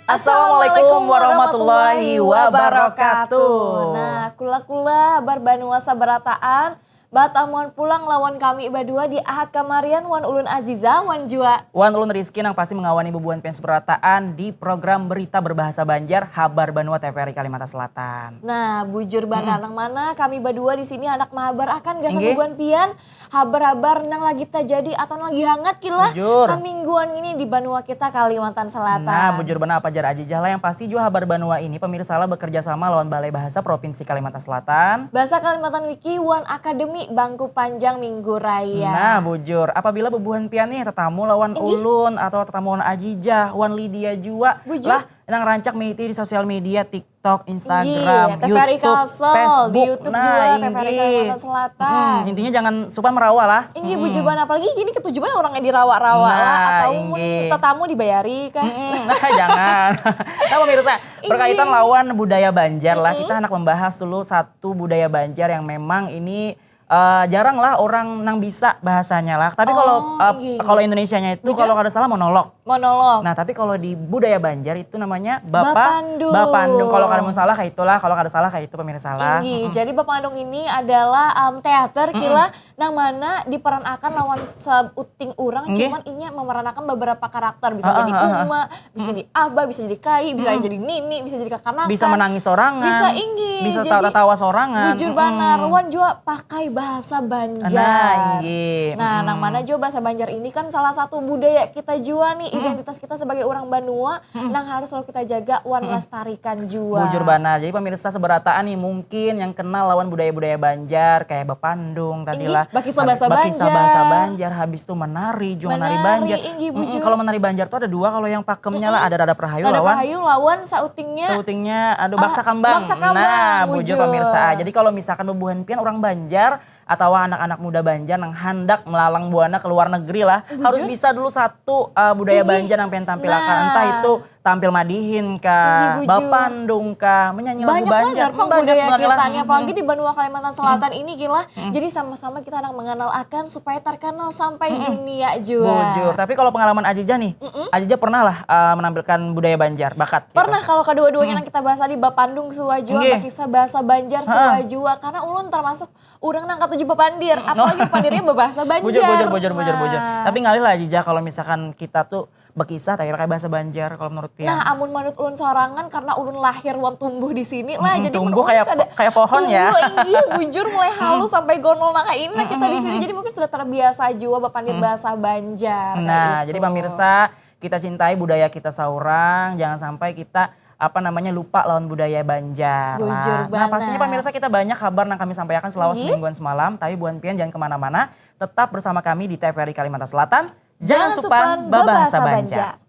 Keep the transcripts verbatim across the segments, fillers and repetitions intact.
Assalamualaikum warahmatullahi wabarakatuh. Nah, kula-kula habar banua sabarataan, batamuan pulang lawan kami badua di Ahad kamarian wan ulun Aziza wan jua. Wan ulun Rizky nang pasti mengawani bubuhan pian sabarataan di program berita berbahasa Banjar Habar Banua T V R I Kalimantan Selatan. Nah, bujur banar nang mana kami badua di sini handak mahabar akan gasan bubuhan pian habar-habar nang lagi tajadi atau nang lagi hangat kilah samingguan ini di banua kita Kalimantan Selatan. Nah, bujur banar apa jar Ajijah lah, yang pasti jua Habar Banua ini pemirsa lah bekerja sama lawan Balai Bahasa Provinsi Kalimantan Selatan. Bahasa Kalimantan Wiki wan Akademi Bangku Panjang Minggu Raya. Nah, bujur. Apabila bubuhan pian nih tetamu lawan ulun atau tetamu lawan Ajijah, wan Lydia jua. Bujur. Lah, nang rancak mengikuti di sosial media, TikTok, Instagram, Inggih, T V R I YouTube, Kalsel, Facebook. Di YouTube nah, jua, T V R I inggih. Kalimantan Selatan. Hmm, intinya jangan supan merawa lah. Inggih, hmm. Bujur banar. Apalagi ini ketujuh banar orangnya dirawa-rawa nah, lah. Atau mun inggih. Tetamu dibayari kah? Hmm, nah, jangan. Nah, pemirsa, inggih. Berkaitan lawan budaya Banjar lah, mm-mm. Kita hendak membahas dulu satu budaya Banjar yang memang ini eh, jarang lah orang nang bisa bahasanya lah. Tapi kalau oh, eh, iya, iya. Kalau Indonesianya itu kalau kada salah monolog. Monolog. Nah, tapi kalau di budaya Banjar itu namanya bapa bapandung. Bapandung. Kalau kada salah kayak itulah, kalau kada salah kayak itu pemirsa lah. Inggih. Mm-mm. Jadi bapandung ini adalah um, teater mm-mm. Kila nang mana diperanakan lawan seuting urang cuman inya memeranakan beberapa karakter bisa uh, jadi uh, uh, uma, bisa jadi abah, bisa jadi kai, bisa jadi nini, bisa jadi kakanakan. Bisa menangis sorangan. Bisa inggih. Bisa jadi tawa sorangan. Bujur banar. Wan jua pakai bahasa Banjar. Nah, inggih. Nah, nang mana jua bahasa Banjar ini kan salah satu budaya kita jua nih, identitas kita sebagai orang banua nang harus selalu kita jaga wan lestarikan jua. Bujur banar. Jadi pemirsa seberataan nih mungkin yang kenal lawan budaya-budaya Banjar kayak bapandung tadi lah. Bakisah bahasa Banjar. Bakisah bahasa Banjar, habis itu menari, jua menari Banjar. Inggih, bujur. Kalau menari Banjar tuh ada dua, kalau yang pakemnya lah ada Radap Rahayu lawan. Radap Rahayu lawan sautingnya. Sautingnya, aduh, ah, Baksa Kambang. Baksa Kambang, nah, bujur pemirsa. Jadi kalau misalkan bubuhan pian orang Banjar atau anak-anak muda Banjar nang handak melalang buana ke luar negeri lah, harus bisa dulu satu uh, budaya Banjar nang pian tampilakan. Nah. Entah itu tampil madihin kah, bapandung kah, menyanyi lagu Banjar. Banyak banar pang budaya kita nih, apalagi di banua Kalimantan Selatan ini kila. Jadi sama-sama kita handak mengenal akan supaya terkenal sampai dunia jua. Bujur. Tapi kalau pengalaman Ajijah nih, Ajijah pernah lah uh, menampilkan budaya Banjar, bakat gitu. Pernah kalau kedua-duanya nang kita bahas tadi bapandung suah jua, bakisah bahasa Banjar suah jua. Karena ulun termasuk urang nang katuju bapandir, apalagi bapandirnya babahasa Banjar. Bujur, bujur, bujur, bujur, bujur. Nah. Tapi ngalih lah Ajijah kalau misalkan kita tuh bakisah tapi pakai bahasa Banjar kalau menurut pian. Nah, amun menurut ulun sorangan karena ulun lahir wan tumbuh di sini lah. Mm-mm, jadi tumbuh kayak kada, kayak pohon ya. Tumbuh, inggih, bujur mulai halus sampai gondol nang kaina kita di sini. Jadi mungkin sudah terbiasa jua bapandir bahasa Banjar. Nah, jadi pemirsa, kita cintai budaya kita saurang, jangan sampai kita apa namanya lupa lawan budaya Banjar. Bujur banar. Nah, pastinya pemirsa kita banyak kabar nang kami sampaikan selama semingguan semalam, tapi buhan pian jangan kemana-mana, tetap bersama kami di T V R I Kalimantan Selatan. Jangan supan babahasa Banjar.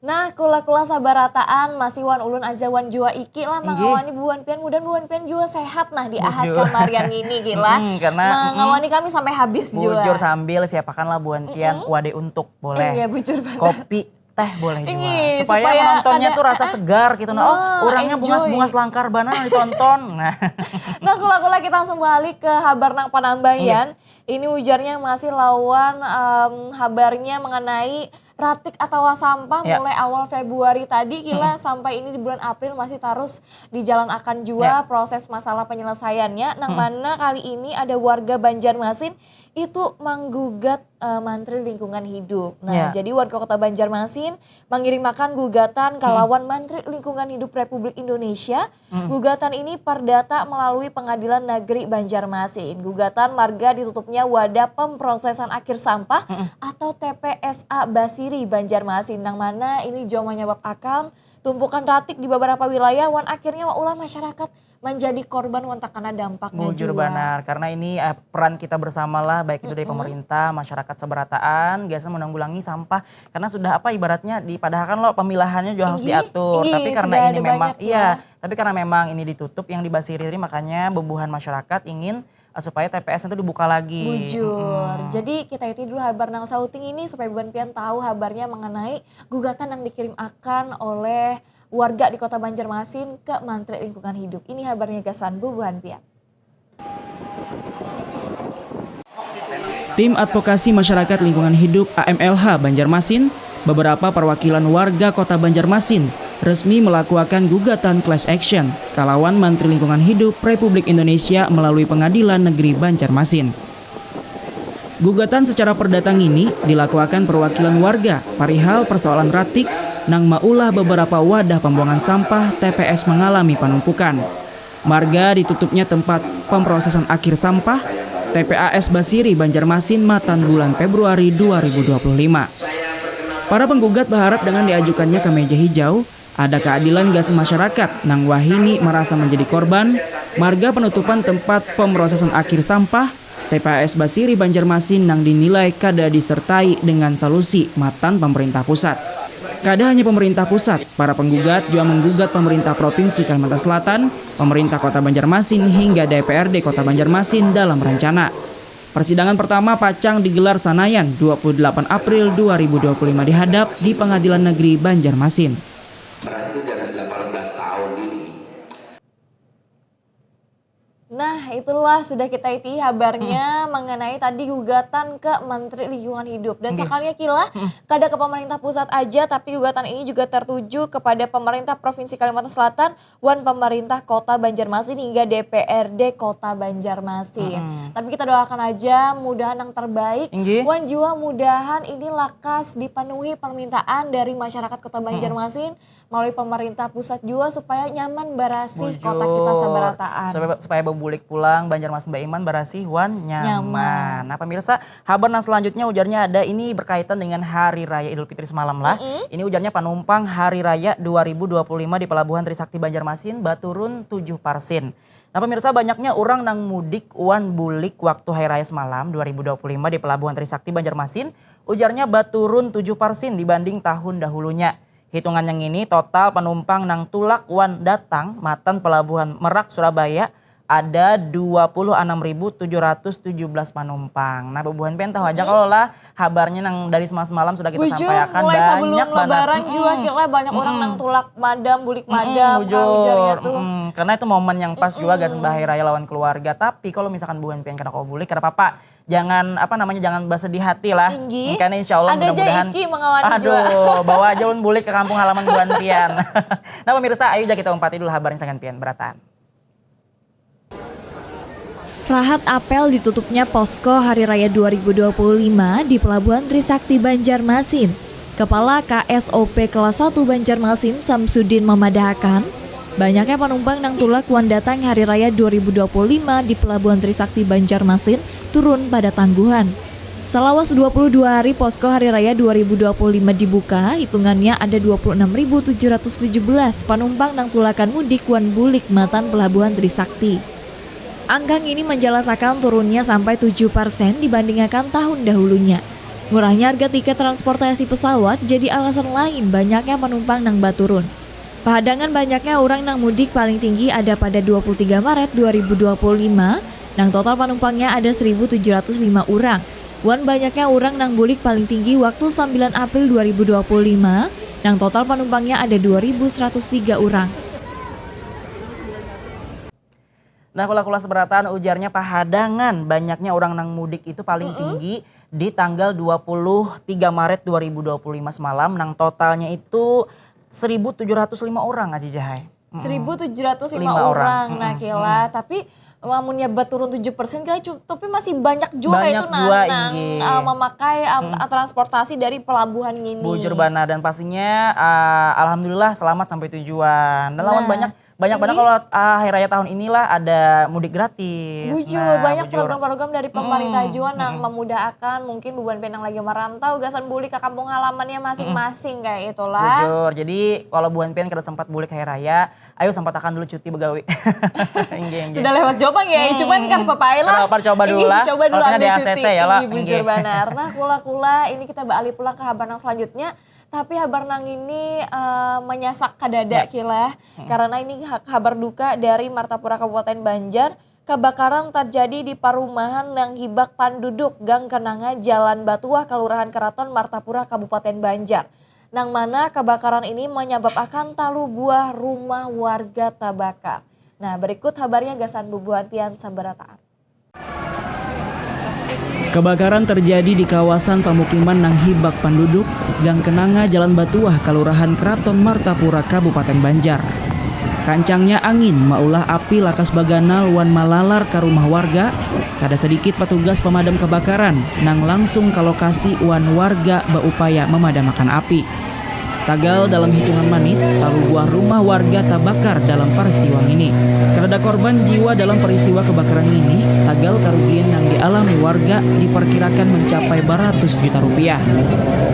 Nah, kula-kula sabarataan, masih wan ulun Aza wan jua Iki lah mangawani buhan pian, mudahan buhan pian jua sehat nah di Ahad kamarian ngini gila. Mm-mm, karena, mm-mm. Mangawani kami sampai habis jua. Bujur sambil siapakan lah buhan pian, wade untuk, boleh. Iya, bujur banar. Kopi, teh boleh jua. Inggih, supaya, supaya penontonnya kada, tuh rasa eh, eh, segar gitu. Nah, oh, nah, orangnya enjoy. Bungas-bungas langkar banar ditonton. Nah. Nah, kula-kula kita langsung balik ke habar nang panambaian. Iya. Ini ujarnya masih lawan, em, habarnya mengenai ratik atawa sampah mulai awal Februari tadi kila sampai ini di bulan April masih tarus dijalanakan jua proses masalah penyelesaiannya, nang mana kali ini ada warga Banjarmasin itu manggugat, eh, Mantri Lingkungan Hidup. Nah, jadi warga Kota Banjarmasin mangirimakan gugatan ka lawan Mantri Lingkungan Hidup Republik Indonesia. Gugatan ini pardata melalui Pengadilan Negeri Banjarmasin. Gugatan marga ditutupnya wadah pemprosesan akhir sampah atau T P S A Basiri Banjarmasin, nang mana ini jua manyababakan tumpukan ratik di beberapa wilayah wan akhirnya maulah masyarakat manjadi korban wan takana dampaknya jua. Bujur banar, karena ini, eh, peran kita bersama lah, baik itu dari pemerintah, masyarakat sabarataan, gasan menanggulangi sampah. Karena sudah apa ibaratnya dipadahakan lo pemilahannya juga harus diatur. Inggih, tapi karena ini memang, iya, tapi karena memang ini ditutup yang di Basiri tadi, makanya bubuhan masyarakat ingin, eh, supaya T P S itu dibuka lagi. Bujur. Jadi kita iti dulu habar nang sauting ini supaya buhan pian tahu habarnya mengenai gugatan yang dikirim akan oleh warga di Kota Banjarmasin ke Mantri Lingkungan Hidup. Ini habarnya gasan bubuhan pian. Tim Advokasi Masyarakat Lingkungan Hidup A M L H Banjarmasin, beberapa perwakilan warga Kota Banjarmasin resmi melakukan gugatan class action kalawan Mantri Lingkungan Hidup Republik Indonesia melalui Pengadilan Negeri Banjarmasin. Gugatan secara perdata ngini dilakuakan perwakilan warga parihal persoalan ratik nang maulah beberapa wadah pembuangan sampah T P S mengalami panumpukan. Marga ditutupnya tempat pemrosesan akhir sampah T P A S Basiri Banjarmasin matan bulan Februari dua ribu dua puluh lima. Para penggugat berharap dengan diajukannya ke meja hijau, ada keadilan gasan masyarakat nang wahini merasa menjadi korban marga penutupan tempat pemrosesan akhir sampah T P A S Basiri Banjarmasin nang dinilai kada disertai dengan solusi matan pemerintah pusat. Kada hanya pemerintah pusat, para penggugat juga menggugat pemerintah Provinsi Kalimantan Selatan, pemerintah Kota Banjarmasin hingga D P R D Kota Banjarmasin dalam rencana. Persidangan pertama pacang digelar Sanayan dua puluh delapan April dua ribu dua puluh lima dihadap di Pengadilan Negeri Banjarmasin. Berarti dalam delapan belas tahun ini. Nah, itulah sudah kita iti habarnya hmm. mengenai tadi gugatan ke Menteri Lingkungan Hidup. Dan okay. Sakalinya kila, hmm. kada ke pemerintah pusat aja, tapi gugatan ini juga tertuju kepada pemerintah Provinsi Kalimantan Selatan wan pemerintah Kota Banjarmasin hingga D P R D Kota Banjarmasin. Hmm. Tapi kita doakan aja mudahan yang terbaik. Inggih. Wan juga mudahan ini lakas dipenuhi permintaan dari masyarakat Kota Banjarmasin. Hmm. Melalui pemerintah pusat jua supaya nyaman barasih Bujur. Kota kita sabarataan. Supaya, supaya bebulik pulang Banjarmasin Baiman barasih wan nyaman. nyaman. Nah pemirsa, habar nang selanjutnya ujarnya ada ini berkaitan dengan Hari Raya Idul Fitri semalam lah. Mm -hmm. Ini ujarnya panumpang Hari Raya dua ribu dua puluh lima di Pelabuhan Trisakti Banjarmasin baturun tujuh parsin. Nah pemirsa, banyaknya orang nang mudik wan bulik waktu Hari Raya semalam dua ribu dua puluh lima di Pelabuhan Trisakti Banjarmasin ujarnya baturun tujuh parsin dibanding tahun dahulunya. Hitungannya ngini, total panumpang nang tulak wan datang matan Pelabuhan Merak Surabaya ada dua puluh anam ribu tujuh ratus tujuh belas panumpang. Nah, bubuhan pian tahu aja kalau lah habarnya nang dari semalam-semalam sudah kita sampaiakan. Bujur, mulai sabelum lebaran jua kira banyak orang nang tulak madam, bulik madam, ujarnya tuh. Karena itu momen yang pas jua gasan bahari raya lawan keluarga. Tapi kalau misalkan bubuhan pian kada kawa bulik, kada apa-apa. Jangan apa namanya jangan bersedih hati lah. Inggih. Karena insya Allah ada mudah-mudahan. Aduh, bawa aja ulun bulik ke kampung halaman buan pian. Nah pemirsa, ayo aja kita umpati dulu habarnya sagan pian berataan. Rahat apel ditutupnya posko Hari Raya dua ribu dua puluh lima di Pelabuhan Trisakti Banjarmasin. Kepala K S O P Kelas satu Banjarmasin Samsudin memadahakan, banyaknya panumpang nang tulak wan datang Hari Raya dua ribu dua puluh lima di Pelabuhan Trisakti Banjarmasin turun pada tangguhan. Salawas dua puluh dua hari posko Hari Raya dua ribu dua puluh lima dibuka, hitungannya ada dua puluh enam ribu tujuh ratus tujuh belas panumpang nang tulakan mudik wan bulik matan Pelabuhan Trisakti. Angka ngini manjalasakan turunnya sampai tujuh persen dibandingakan tahun dahulunya. Murahnya harga tiket transportasi pesawat jadi alasan lain banyaknya panumpang nang baturun. Pahadangan banyaknya urang nang mudik paling tinggi ada pada dua puluh tiga Maret dua ribu dua puluh lima, nang total panumpangnya ada seribu tujuh ratus lima urang. Wan banyaknya urang nang bulik paling tinggi waktu sambilan April dua ribu dua puluh lima, nang total panumpangnya ada dua ribu seratus tiga urang. Nah, kula-kula seberataan ujarnya pahadangan banyaknya orang nang mudik itu paling mm -mm. tinggi di tanggal dua puluh tiga Maret dua ribu dua puluh lima semalam nang totalnya itu seribu tujuh ratus lima orang aja jahai. seribu tujuh ratus lima orang. Nah, kira. Tapi amunnya baturun tujuh persen kira tapi masih banyak juga banyak itu juga, nang uh, memakai um, hmm. transportasi dari pelabuhan ini. Bujur bana dan pastinya uh, alhamdulillah selamat sampai tujuan. Dan lawan nah, banyak banyak banget kalau uh, hari raya tahun inilah ada mudik gratis. Bujur, nah, banyak program-program dari pemerintah hmm. juga nang hmm. memudahkan mungkin bubuhan pian lagi merantau gasan bulik ke kampung halamannya masing-masing hmm. kayak itulah. Bujur. Jadi kalau bubuhan pian kada sempat bulik hari raya, ayo sempat akan dulu cuti begawi. Sudah lewat jopang ya, hmm. cuman kan papai lah. Apa coba dulu lah. Coba dulu ambil cuti. Ya lah. Bujur benar. Nah, kula-kula ini kita beralih pulang ke habar yang selanjutnya. Tapi habar nang ini uh, menyasak kadada ya. Kila hmm. karena ini kabar duka dari Martapura Kabupaten Banjar. Kabakaran tarjadi di parumahan nang hibak panduduk Gang Kenanga, Jalan Batuah, Kalurahan Keraton, Martapura, Kabupaten Banjar. Nang mana kabakaran ini manyababakan talu buah rumah warga tabakar. Nah, berikut habarnya gasan bubuhan pian sabarataan. Kebakaran terjadi di kawasan pamukiman nang hibak panduduk, Gang Kenanga, Jalan Batuah, Kalurahan Keraton Martapura, Kabupaten Banjar. Kancangnya angin maulah api lakas baganal wan malalar ka rumah warga. Kada sedikit petugas pemadam kebakaran nang langsung ka lokasi wan warga baupaya memadamakan api. Tagal dalam hitungan manit, talu buah rumah warga tabakar dalam paristiwa ngini. Kadada korban jiwa dalam peristiwa kebakaran ngini, tagal karugian nang dialami warga diperkirakan mencapai baratus juta rupiah.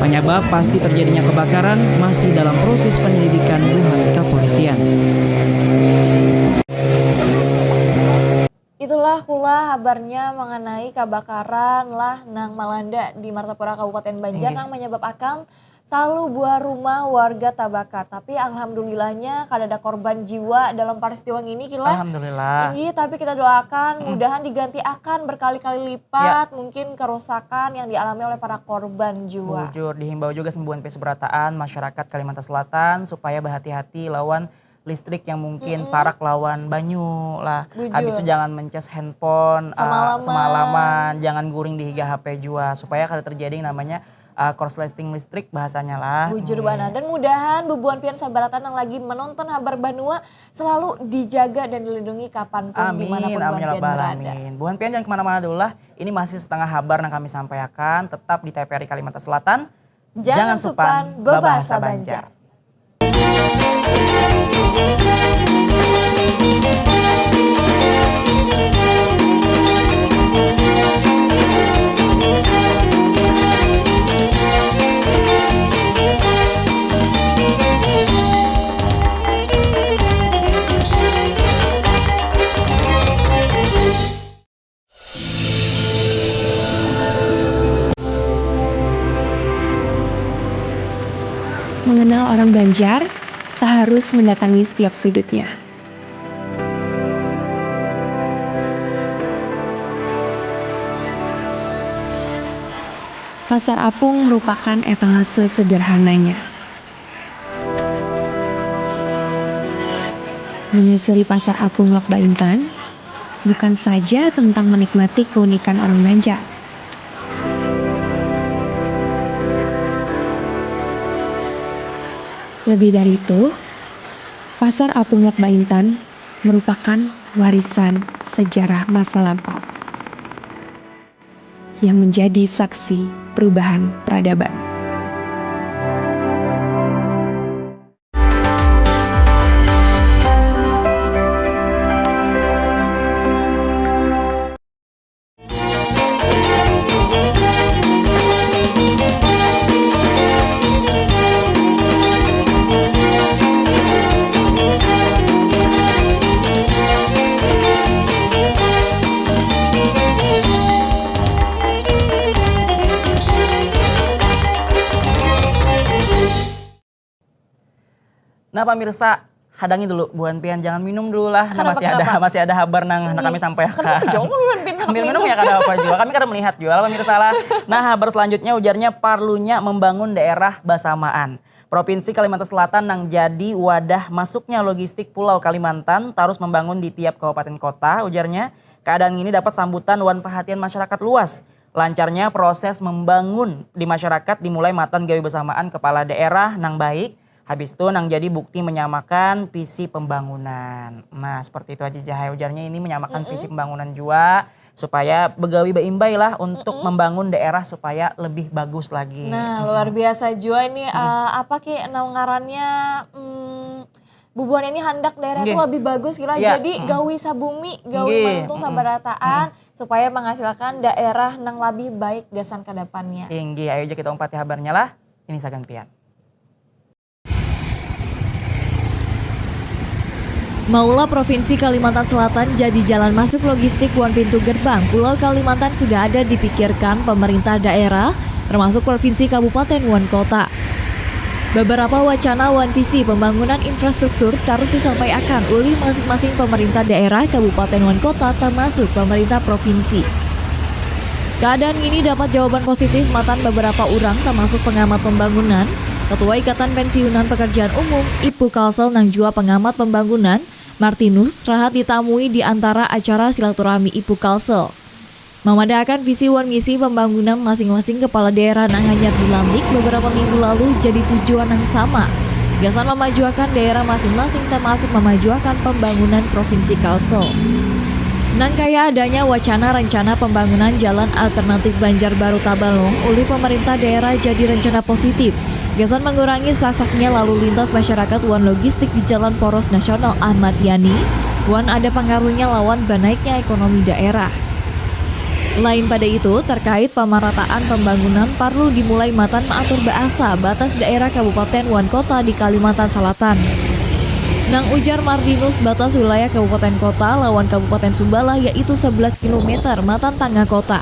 Panyabab pasti terjadinya kebakaran masih dalam proses penyelidikan buhan kapolisian. Itulah kula habarnya mengenai kabakaran lah nang malanda di Martapura, Kabupaten Banjar, nang manyababakan talu buah rumah warga tabakar. Tapi alhamdulillahnya kadada korban jiwa dalam paristiwa ngini, Kilah. Alhamdulillah. Inggih, tapi kita doakan mudahan diganti akan berkali-kali lipat mungkin kerusakan yang dialami oleh para korban jua. Bujur, dihimbau juga sembuhan pes berataan masyarakat Kalimantan Selatan supaya berhati-hati lawan listrik yang mungkin parak lawan banyu lah. Habis itu jangan mencas handphone uh, semalaman, jangan guring di higa H P jua supaya kada terjadi yang namanya uh, korsleting listrik bahasanya lah. Bujur banar. Dan mudahan bubuhan pian sabarataan yang lagi menonton habar banua selalu dijaga dan dilindungi kapanpun Amin. dimanapun buhan pian berada. Amin. Buhan pian jangan kemana-mana dulu lah. Ini masih setengah habar yang kami sampaikan. Tetap di T V R I Kalimantan Selatan. Jangan, jangan supan, supan bebahasa Banjar. Banjar. Mengenal orang Banjar, tak harus mendatangi setiap sudutnya. Pasar Apung merupakan etalase sederhananya. Menyusuri Pasar Apung Lok Baintan, bukan saja tentang menikmati keunikan orang Banjar. Lebih dari itu, Pasar Apung Lok Baintan merupakan warisan sejarah masa lampau yang menjadi saksi perubahan peradaban. Nah pamirsa, hadangi dulu buhan pian, jangan minum dulu lah. Nah, kenapa, masih kenapa? Ada masih ada habar nang hendak kami sampaikan. Kenapa jauh buhan pian hendak minum? Minum ya kada apa jua, kami kada melihat jua lah pamirsa lah. Nah, habar selanjutnya ujarnya parlunya membangun daerah basamaan. Provinsi Kalimantan Selatan nang jadi wadah masuknya logistik Pulau Kalimantan tarus membangun di tiap kabupaten kota, ujarnya. Keadaan ini dapat sambutan wan perhatian masyarakat luas. Lancarnya proses membangun di masyarakat dimulai matan gawi bersamaan kepala daerah nang baik, habis tu nang jadi bukti menyamakan visi pembangunan. Nah, seperti itu aja Jahai ujarnya ini menyamakan visi pembangunan jua supaya begawi beimbai lah untuk membangun daerah supaya lebih bagus lagi. Nah, luar biasa jua ini uh, apa ki nang ngarannya hmm, bubuhan ini handak daerah itu lebih bagus gila. Yeah. Jadi gawi sabumi, gawi mantung sabarataan supaya menghasilkan daerah nang lebih baik gasan ke depannya. Inggih, ayo aja kita umpati habarnya lah. Ini sagan pian. Maulah Provinsi Kalimantan Selatan jadi jalan masuk logistik wan pintu gerbang, Pulau Kalimantan sudah ada dipikirkan pemerintah daerah, termasuk provinsi, kabupaten, wan kota. Beberapa wacana wan visi pembangunan infrastruktur tarus disampaiakan ulih masing-masing pemerintah daerah, kabupaten wan kota, tamasuk pemerintah provinsi. Keadaan ngini dapat jawaban positif matan beberapa urang, tamasuk pengamat pembangunan, Ketua Ikatan Pensiunan Pekerjaan Umum, Ipu Kalsel, nang jua pengamat pembangunan, Martinus, rahat ditamui di antara acara silaturahmi Ipu Kalsel. Mamadahakan visi wan misi pembangunan masing-masing kepala daerah nang hanyar dilantik beberapa minggu lalu jadi tujuan nang sama, gasan mamajuakan daerah masing-masing tamasuk mamajuakan pembangunan Provinsi Kalsel. Nang kaya adanya wacana rencana pembangunan jalan alternatif Banjarbaru Tabalong ulih pemerintah daerah jadi rencana positif, gasan mengurangi sasaknya lalu lintas masyarakat wan logistik di Jalan Poros Nasional Ahmad Yani, wan ada pengaruhnya lawan banaiknya ekonomi daerah. Lain pada itu, terkait pamarataan pembangunan parlu dimulai matan maatur baasa batas daerah kabupaten wan kota di Kalimantan Selatan. Nang ujar Martinus, batas wilayah kabupaten kota lawan Kabupaten Sumbalah yaitu sebelas kilometer matan tangah kota.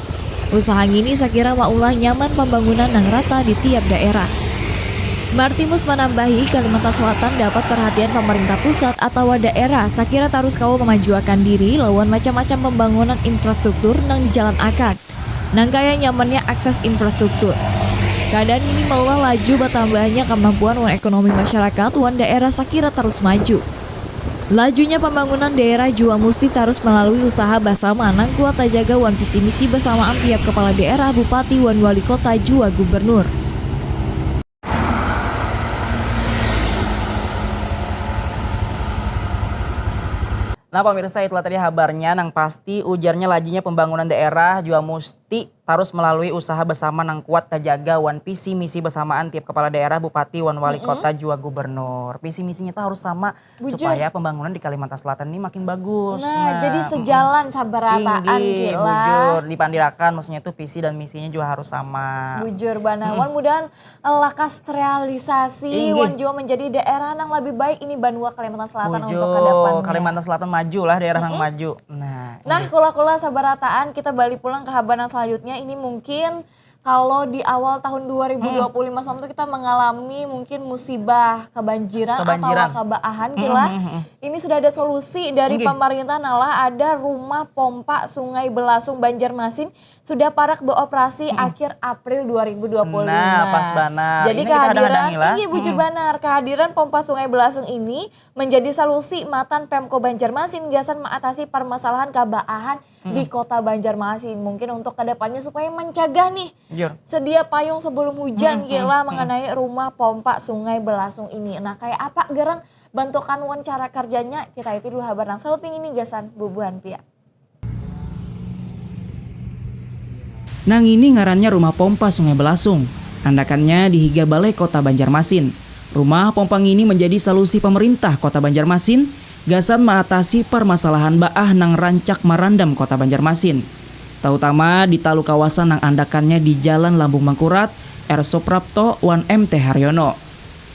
Usaha ngini sakira maulah nyaman pembangunan nang rata di tiap daerah. Martinus manambahi, Kalimantan Selatan dapat perhatian pemerintah pusat atawa daerah sakira tarus kawa mamajuakan diri lawan macam-macam pembangunan infrastruktur nang dijalan akan, nang kaya nyamannya akses infrastruktur. Keadaan ini maulah laju batambahnya kemampuan wan ekonomi masyarakat wan daerah sakira tarus maju. Lajunya pembangunan daerah jua musti tarus melalui usaha basama nang kuat tajaga wan visi misi basamaan tiap kepala daerah, bupati wan wali kota jua gubernur. Nah pemirsa, itulah tadi habarnya, nang pasti ujarnya lajunya pembangunan daerah jua musti tarus melalui usaha basama nang kuat tajaga wan visi misi basamaan tiap kepala daerah, bupati wan wali kota jua gubernur. Visi misinya tuh harus sama supaya pembangunan di Kalimantan Selatan ini makin bagus. Nah, jadi sejalan sabarataan. Inggih, bujur, dipandirakan, maksudnya itu visi dan misinya juga harus sama. Bujur banar. Wan mudahan lakas terrealisasi wan jua menjadi daerah nang lebih baik ini banua Kalimantan Selatan untuk kedepannya. Kalimantan Selatan maju lah, daerah nang maju. Nah, nah kula-kula sabarataan, kita balik pulang ke habar nang selanjutnya. Ini mungkin kalau di awal tahun dua ribu dua puluh lima semalam tuh kita mengalami mungkin musibah kebanjiran, kebanjiran. Atau kebaahan kila. Ini sudah ada solusi dari pemerintah, nalah ada rumah pompa Sungai Belasung Banjarmasin sudah parak beoperasi akhir April dua ribu dua puluh lima. Nah, pas banar. Jadi ini kehadiran, iya bujur banar, kehadiran pompa Sungai Belasung ini menjadi solusi matan Pemko Banjarmasin gasan mengatasi permasalahan kebaahan di Kota Banjarmasin. Mungkin untuk kedepannya supaya mencegah nih sedia payung sebelum hujan kila mengenai rumah pompa Sungai Belasung ini. Nah, kayak apa gerang bantukan wan cara kerjanya? Kita iti dulu habar nang sauting ini gasan bubuhan pia. Nang ini ngarannya rumah pompa Sungai Belasung. Andakannya di higa Balai Kota Banjarmasin. Rumah pompa ngini menjadi solusi pemerintah Kota Banjarmasin gasan maatasi parmasalahan baah nang rancak marandam Kota Banjarmasin, tautama di talu kawasan nang andakannya di Jalan Lambung Mangkurat, R Suprapto, wan M T Haryono.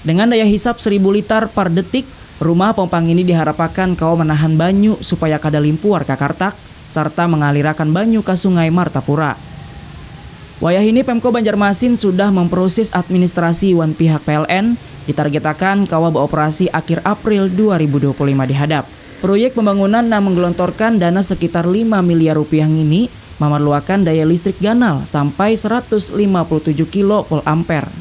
Dengan daya hisap seribu litar par detik, rumah pompa ngini diharapakan kawa manahan banyu supaya kada limpuar ka kartak, sarta mangalirakan banyu ka Sungai Martapura. Wayahini Pemko Banjarmasin sudah memproses administrasi wan pihak P L N ditargetakan kawa beoperasi akhir April dua ribu dua puluh lima dihadap. Proyek pembangunan nang menggelontorkan dana sekitar lima miliar rupiah ngini mamarluakan daya listrik ganal sampai seratus lima puluh tujuh kilo volt ampere.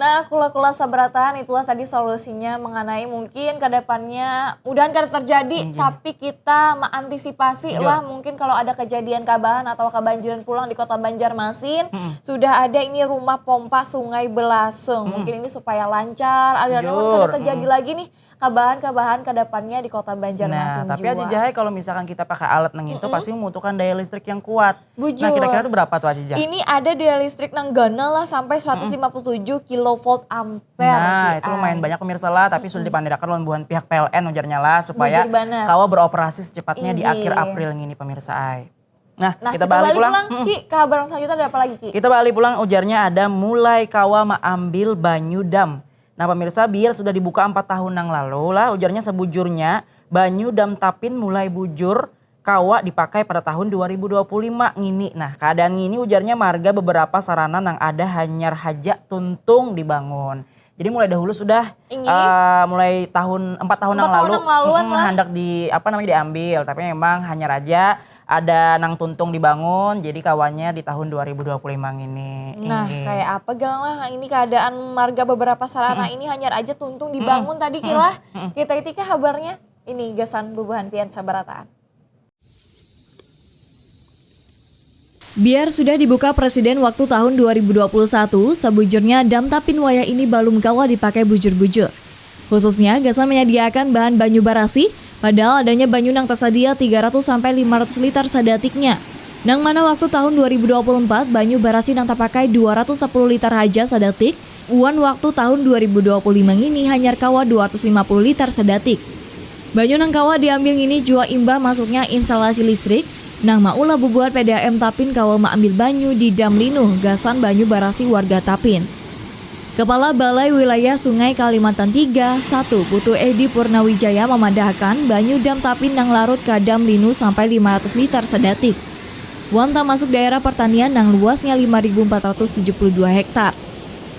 Nah, kula-kula sabarataan, itulah tadi solusinya mengenai mungkin ke depannya mudahan kada terjadi, tapi kita mengantisipasi lah mungkin kalau ada kejadian kabahan atau kebanjiran pulang di Kota Banjarmasin, sudah ada ini rumah pompa Sungai Belasung. Mungkin ini supaya lancar alirannya, kada terjadi lagi nih kabahan-kabahan ke depannya di Kota Banjarmasin. Nah, tapi Aja Jahai, kalau misalkan kita pakai alat nang itu pasti membutuhkan daya listrik yang kuat. Bujur. Nah, kira-kira itu berapa tuh Aja Jahai? Ini ada daya listrik nang ganal lah sampai seratus lima puluh tujuh kilovolt ampere. Nah, itu lumayan banyak pemirsa lah, tapi sudah dipandirakan lawan buhan pihak P L N ujarnya lah supaya kawa beroperasi secepatnya di akhir April ini pemirsa ai. Nah, nah, kita, kita balik pulang, pulang Ki, ke habar selanjutnya ada apa lagi Ki? Kita balik pulang, ujarnya ada mulai kawa maambil banyu dam. Nah pemirsa, biar sudah dibuka empat tahun nang lalu lah, ujarnya sebujurnya banyu dam Tapin mulai bujur kawa dipakai pada tahun dua ribu dua puluh lima ngini. Nah, keadaan ngini ujarnya marga beberapa sarana nang ada hanyar haja tuntung dibangun. Jadi mulai dahulu sudah Inggih. eh, mulai tahun empat tahun Empat yang tahun lalu yang laluan mm, lah. Handak di apa namanya diambil, tapi memang hanya raja ada nang tuntung dibangun, jadi kawannya di tahun dua ribu dua puluh lima ini. Nah, Inggih. Kayak apa galang lah ini keadaan marga beberapa sarana ini hanyar aja tuntung dibangun tadi kilah. Kita itika kabarnya ini gasan bubuhan pian sabarataan. Biar sudah dibuka Presiden waktu tahun dua ribu dua puluh satu, sabujurnya Dam Tapin wayah ini balum kawa dipakai bujur-bujur. Khususnya gasan menyediakan bahan banyu barasih, padahal adanya banyu nang tersedia tiga ratus sampai lima ratus liter sadatiknya. Nang mana waktu tahun dua ribu dua puluh empat, banyu barasih nang tapakai dua ratus sepuluh liter haja sadatik, wan waktu tahun dua ribu dua puluh lima ngini hanyar kawa dua ratus lima puluh liter sadatik. Banyu nang kawa diambil ngini jua imbah masuknya instalasi listrik, nang maulah bubuhan P D A M Tapin kawa maambil banyu di Dam Linuh gasan banyu barasih warga Tapin. Kepala Balai Wilayah Sungai Kalimantan tiga, satu, Putu Edi Purnawijaya mamadahakan banyu Dam Tapin nang larut ka Dam Linuh sampai lima ratus liter sadatik. Wan tamasuk daerah pertanian nang luasnya lima ribu empat ratus tujuh puluh dua hektar.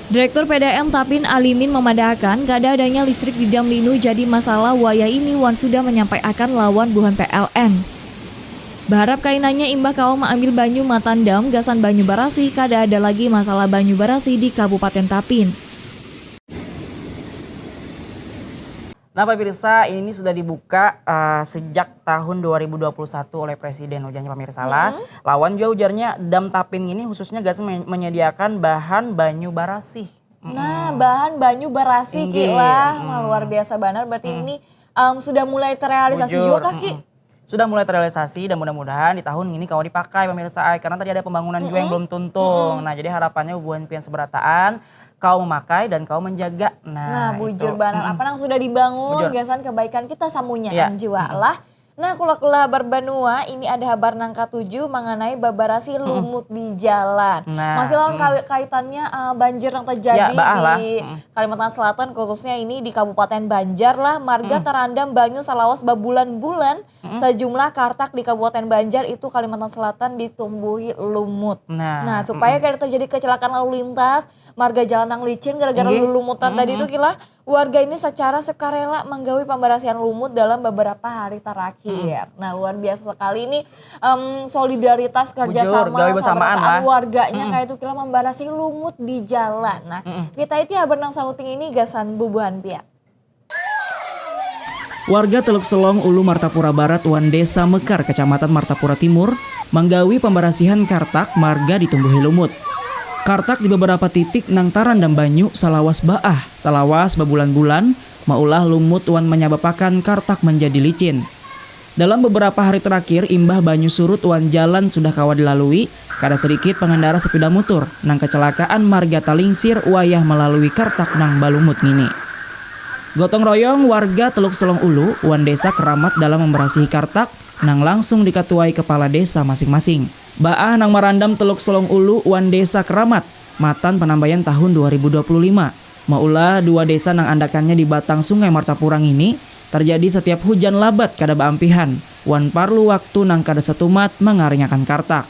Direktur P D M Tapin Alimin mamadahakan kada adanya listrik di Dam Linuh jadi masalah wayah ini wan sudah manyampaiakan lawan buhan P L N. Baharap kainanya imbah kawa maambil banyu matan dam gasan banyu barasih kada ada lagi masalah banyu barasih di Kabupaten Tapin. Nah pemirsa, ini sudah dibuka eh, sejak tahun dua ribu dua puluh satu oleh Presiden, ujarnya pemirsa lah. Lawan jua ujarnya Dam Tapin ini khususnya gasan men- menyediakan bahan banyu barasih. Nah, bahan banyu barasih Inggih, kilah, mm. Wah, luar biasa banar. Berarti ini em, sudah mulai terrealisasi Bujur, juga kah, Ki? mm-mm. Sudah mulai terrealisasi dan mudah-mudahan di tahun ini kawa dipakai pemirsa ai, karena tadi ada pembangunan juga yang belum tuntung. Nah, jadi harapannya bubuhan pian seberataan kawa memakai dan kawa menjaga. Nah, Nah, bujur itu. Banar. Apa nang sudah dibangun, Bujur. Gasan kebaikan kita samuanya Ya. Anjua lah. Nah, kula-kula berbenua, ini ada habar nang katuju mengenai babarasi lumut di jalan. Nah, Masih lawan mm. kawit kaitannya uh, banjir yang terjadi Ya, baah lah. di Mm. Kalimantan Selatan, khususnya ini di Kabupaten Banjar lah, marga terendam banyu salawas babulan-bulan. Sejumlah kartak di Kabupaten Banjar itu Kalimantan Selatan ditumbuhi lumut. Nah, Nah, supaya kada terjadi kecelakaan lalu lintas, marga jalan nang licin gara-gara Inggih. lulumutan tadi itu kila, warga ini secara sukarela menggawi pembersihan lumut dalam beberapa hari terakhir. Nah, luar biasa sekali ini em, solidaritas kerja Bujur, sama gawi bersamaan sabarataan lah. Warganya kayak itu kila membarasih lumut di jalan. Nah, kita itu habar nang sauting ini gasan bubuhan pian. Warga Teluk Selong Ulu Martapura Barat wan Desa Mekar Kecamatan Martapura Timur manggawi pembersihan kartak marga ditumbuhi lumut. Kartak di beberapa titik nang tarandam banyu salawas baah, salawas babulan-bulan maulah lumut wan menyababakan kartak menjadi licin. Dalam beberapa hari terakhir imbah banyu surut wan jalan sudah kawa dilalui, kada sedikit pengendara sepeda motor nang kecelakaan marga talingsir wayah melalui kartak nang balumut ngini. Gotong royong warga Teluk Selong Ulu wan Desa Keramat dalam memberasihi kartak nang langsung dikatuai kepala desa masing-masing. Baah nang marandam Teluk Selong Ulu wan Desa Keramat matan penambayan tahun dua ribu dua puluh lima maulah dua desa nang andakannya di batang Sungai Martapura ngini terjadi setiap hujan labat kada baampihan wan parlu waktu nang kada setumat mangaringakan kartak.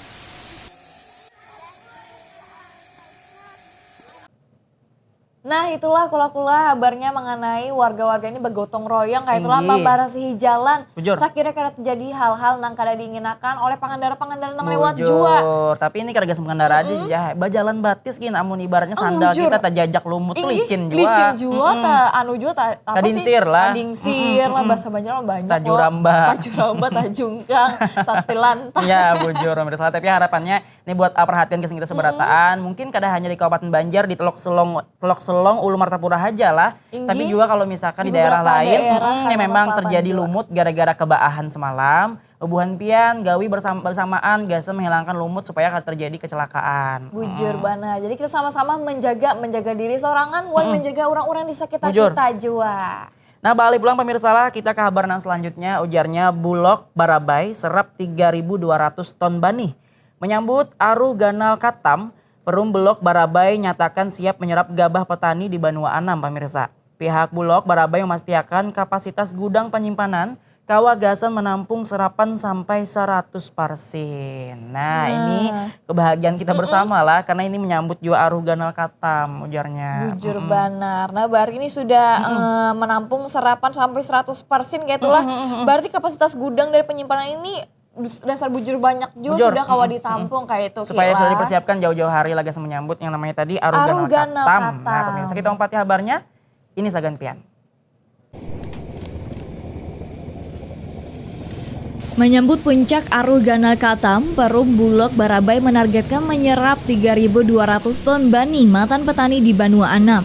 Nah, itulah kula-kula habarnya mengenai warga-warga ini bergotong royong kayak itulah Inggih. Membarasihi jalan. Bujur. Sakira kada terjadi hal-hal nang kada diinginakan oleh pengendara-pengendara nang lewat Bujur. jua. Tapi ini kada gasan pengendara aja ya. Bajalan batis gin amun ibaratnya Oh, sandal bujur. Kita tajajak lumut tuh Inggih, licin jua. Licin jua, Mm-mm. ta, anu jua, ta, apa sih? Tadingsir lah. Tadingsir lah, Mm-mm. bahasa Banjar mah banyak loh. Tajuramba. Tajuramba, tajungkang, tatilantak. Ya bujur pemirsa. Tapi harapannya ini buat uh, perhatian gasan kita seberataan. Mungkin kada hanya di Kabupaten Banjar, di Teluk Selong, Teluk Selong, Ulu Martapura aja lah. Inggih. Tapi juga kalau misalkan Di di, daerah beberapa lain, daerah mm, yang Kalimantan memang Selatan terjadi juga. Lumut gara-gara kebaahan semalam, bubuhan pian gawi bersama, bersamaan gasan menghilangkan lumut supaya kada terjadi kecelakaan. Bujur banar. Jadi kita sama-sama menjaga menjaga diri sorangan, wan menjaga orang-orang di sekitar Bujur. Kita jua. Nah, balik pulang pemirsa lah, kita ke habar nang selanjutnya, ujarnya Bulog Barabai serap tiga ribu dua ratus ton banih. Menyambut aru ganal katam, Perum Bulog Barabai nyatakan siap menyerap gabah petani di Banua Anam, pemirsa. Pihak Bulog Barabai memastiakan kapasitas gudang penyimpanan kawa gasan menampung serapan sampai seratus parsin. Nah, ini kebahagiaan kita bersama lah, karena ini menyambut jua Aruh Ganal Katam, ujarnya. Bujur banar. Nah, berarti ini sudah eh, menampung serapan sampai seratus persen kayak itulah. Berarti kapasitas gudang dari penyimpanan ini dus- dasar bujur banyak juga Bujur. Sudah kawa ditampung kayak itu. Supaya Kila. Sudah dipersiapkan jauh-jauh hari lagi menyambut yang namanya tadi Aruh Aruh Ganal Ganal Katam. Katam. Nah, pemirsa kita umpati habarnya, ini sagan pian. Menyambut puncak Aruh Ganal Katam, Perum Bulog Barabai menargetkan menyerap tiga ribu dua ratus ton bani matan petani di Banua Anam.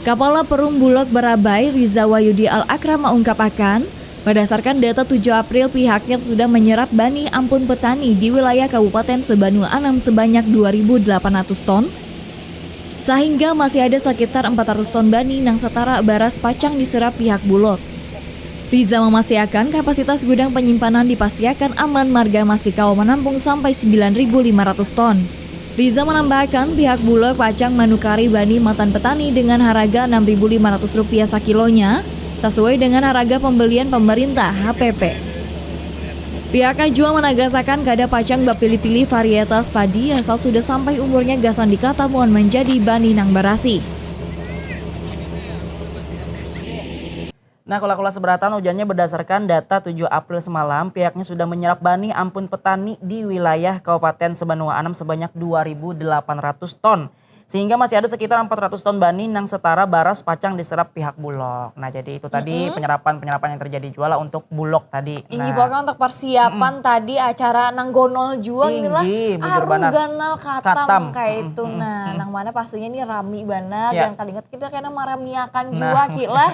Kapala Perum Bulog Barabai, Riza Wayudi Al Akram maungkapakan, berdasarkan data tujuh April pihaknya sudah menyerap bani ampun petani di wilayah Kabupaten Sebanua Anam sebanyak dua ribu delapan ratus ton, sahingga masih ada sekitar empat ratus ton bani nang setara baras pacang diserap pihak Bulog. Riza memastiakan kapasitas gudang penyimpanan dipastiakan aman marga masih kawa menampung sampai sembilan ribu lima ratus ton. Riza menambahkan pihak Bulog pacang manukari bani matan petani dengan haraga enam ribu lima ratus rupiah sakilonya, sesuai dengan haraga pembelian pemerintah H P P. Pihaknya jua menagasakan kada pacang bapilih-pilih varietas padi asal sudah sampai umurnya gasan dikatamuan menjadi bani nang barasih. Nah, kula-kula seberatan ujarnya berdasarkan data tujuh April semalam, pihaknya sudah menyerap bani ampun petani di wilayah Kabupaten Sebanua Anam sebanyak dua ribu delapan ratus ton. Sehingga masih ada sekitar empat ratus ton bani nang setara baras pacang diserap pihak Bulog. Nah, jadi itu tadi penyerapan-penyerapan yang terjadi jua lah untuk Bulog tadi. Iya, Nah, pokoknya untuk persiapan tadi acara nang gonol jua gini lah. Inggih, bujur Aruh banar. Ganal Katam Katam. kayak itu. Nah, nang mana pastinya ini rami banar Ya. dan kali ingat kita kena maramiakan Nah. jua Ki lah.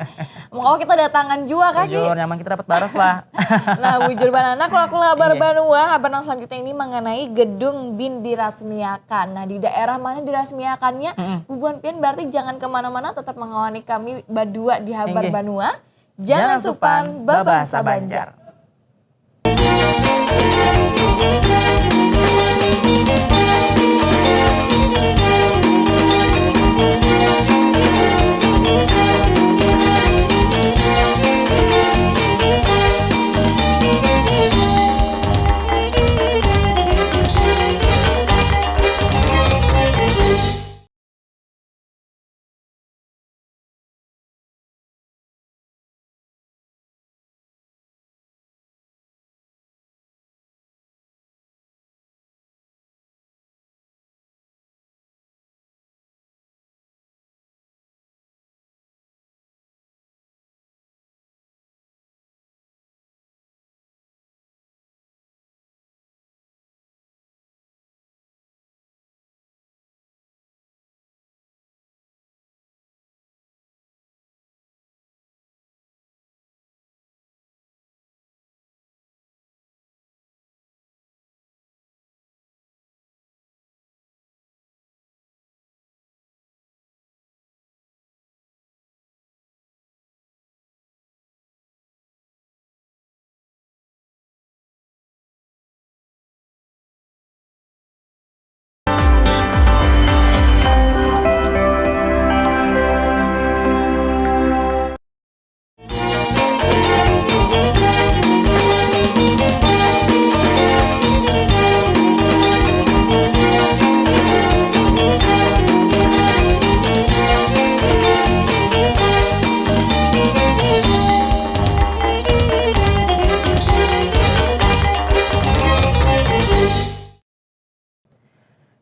Mengapa kita datangan jua Kak Ki? Bujur, nyaman kita dapat baras lah. Nah, bujur banar. Nah, kula-kula habar Iya. banua, habar nang selanjutnya ini mengenai gedung bin dirasmiakan. Nah, di daerah mana dirasmiakannya? Bubuhan pian berarti jangan kemana-mana, tetap mengawani kami badua di habar Inggih. banua. Jangan supan babahasa Banjar.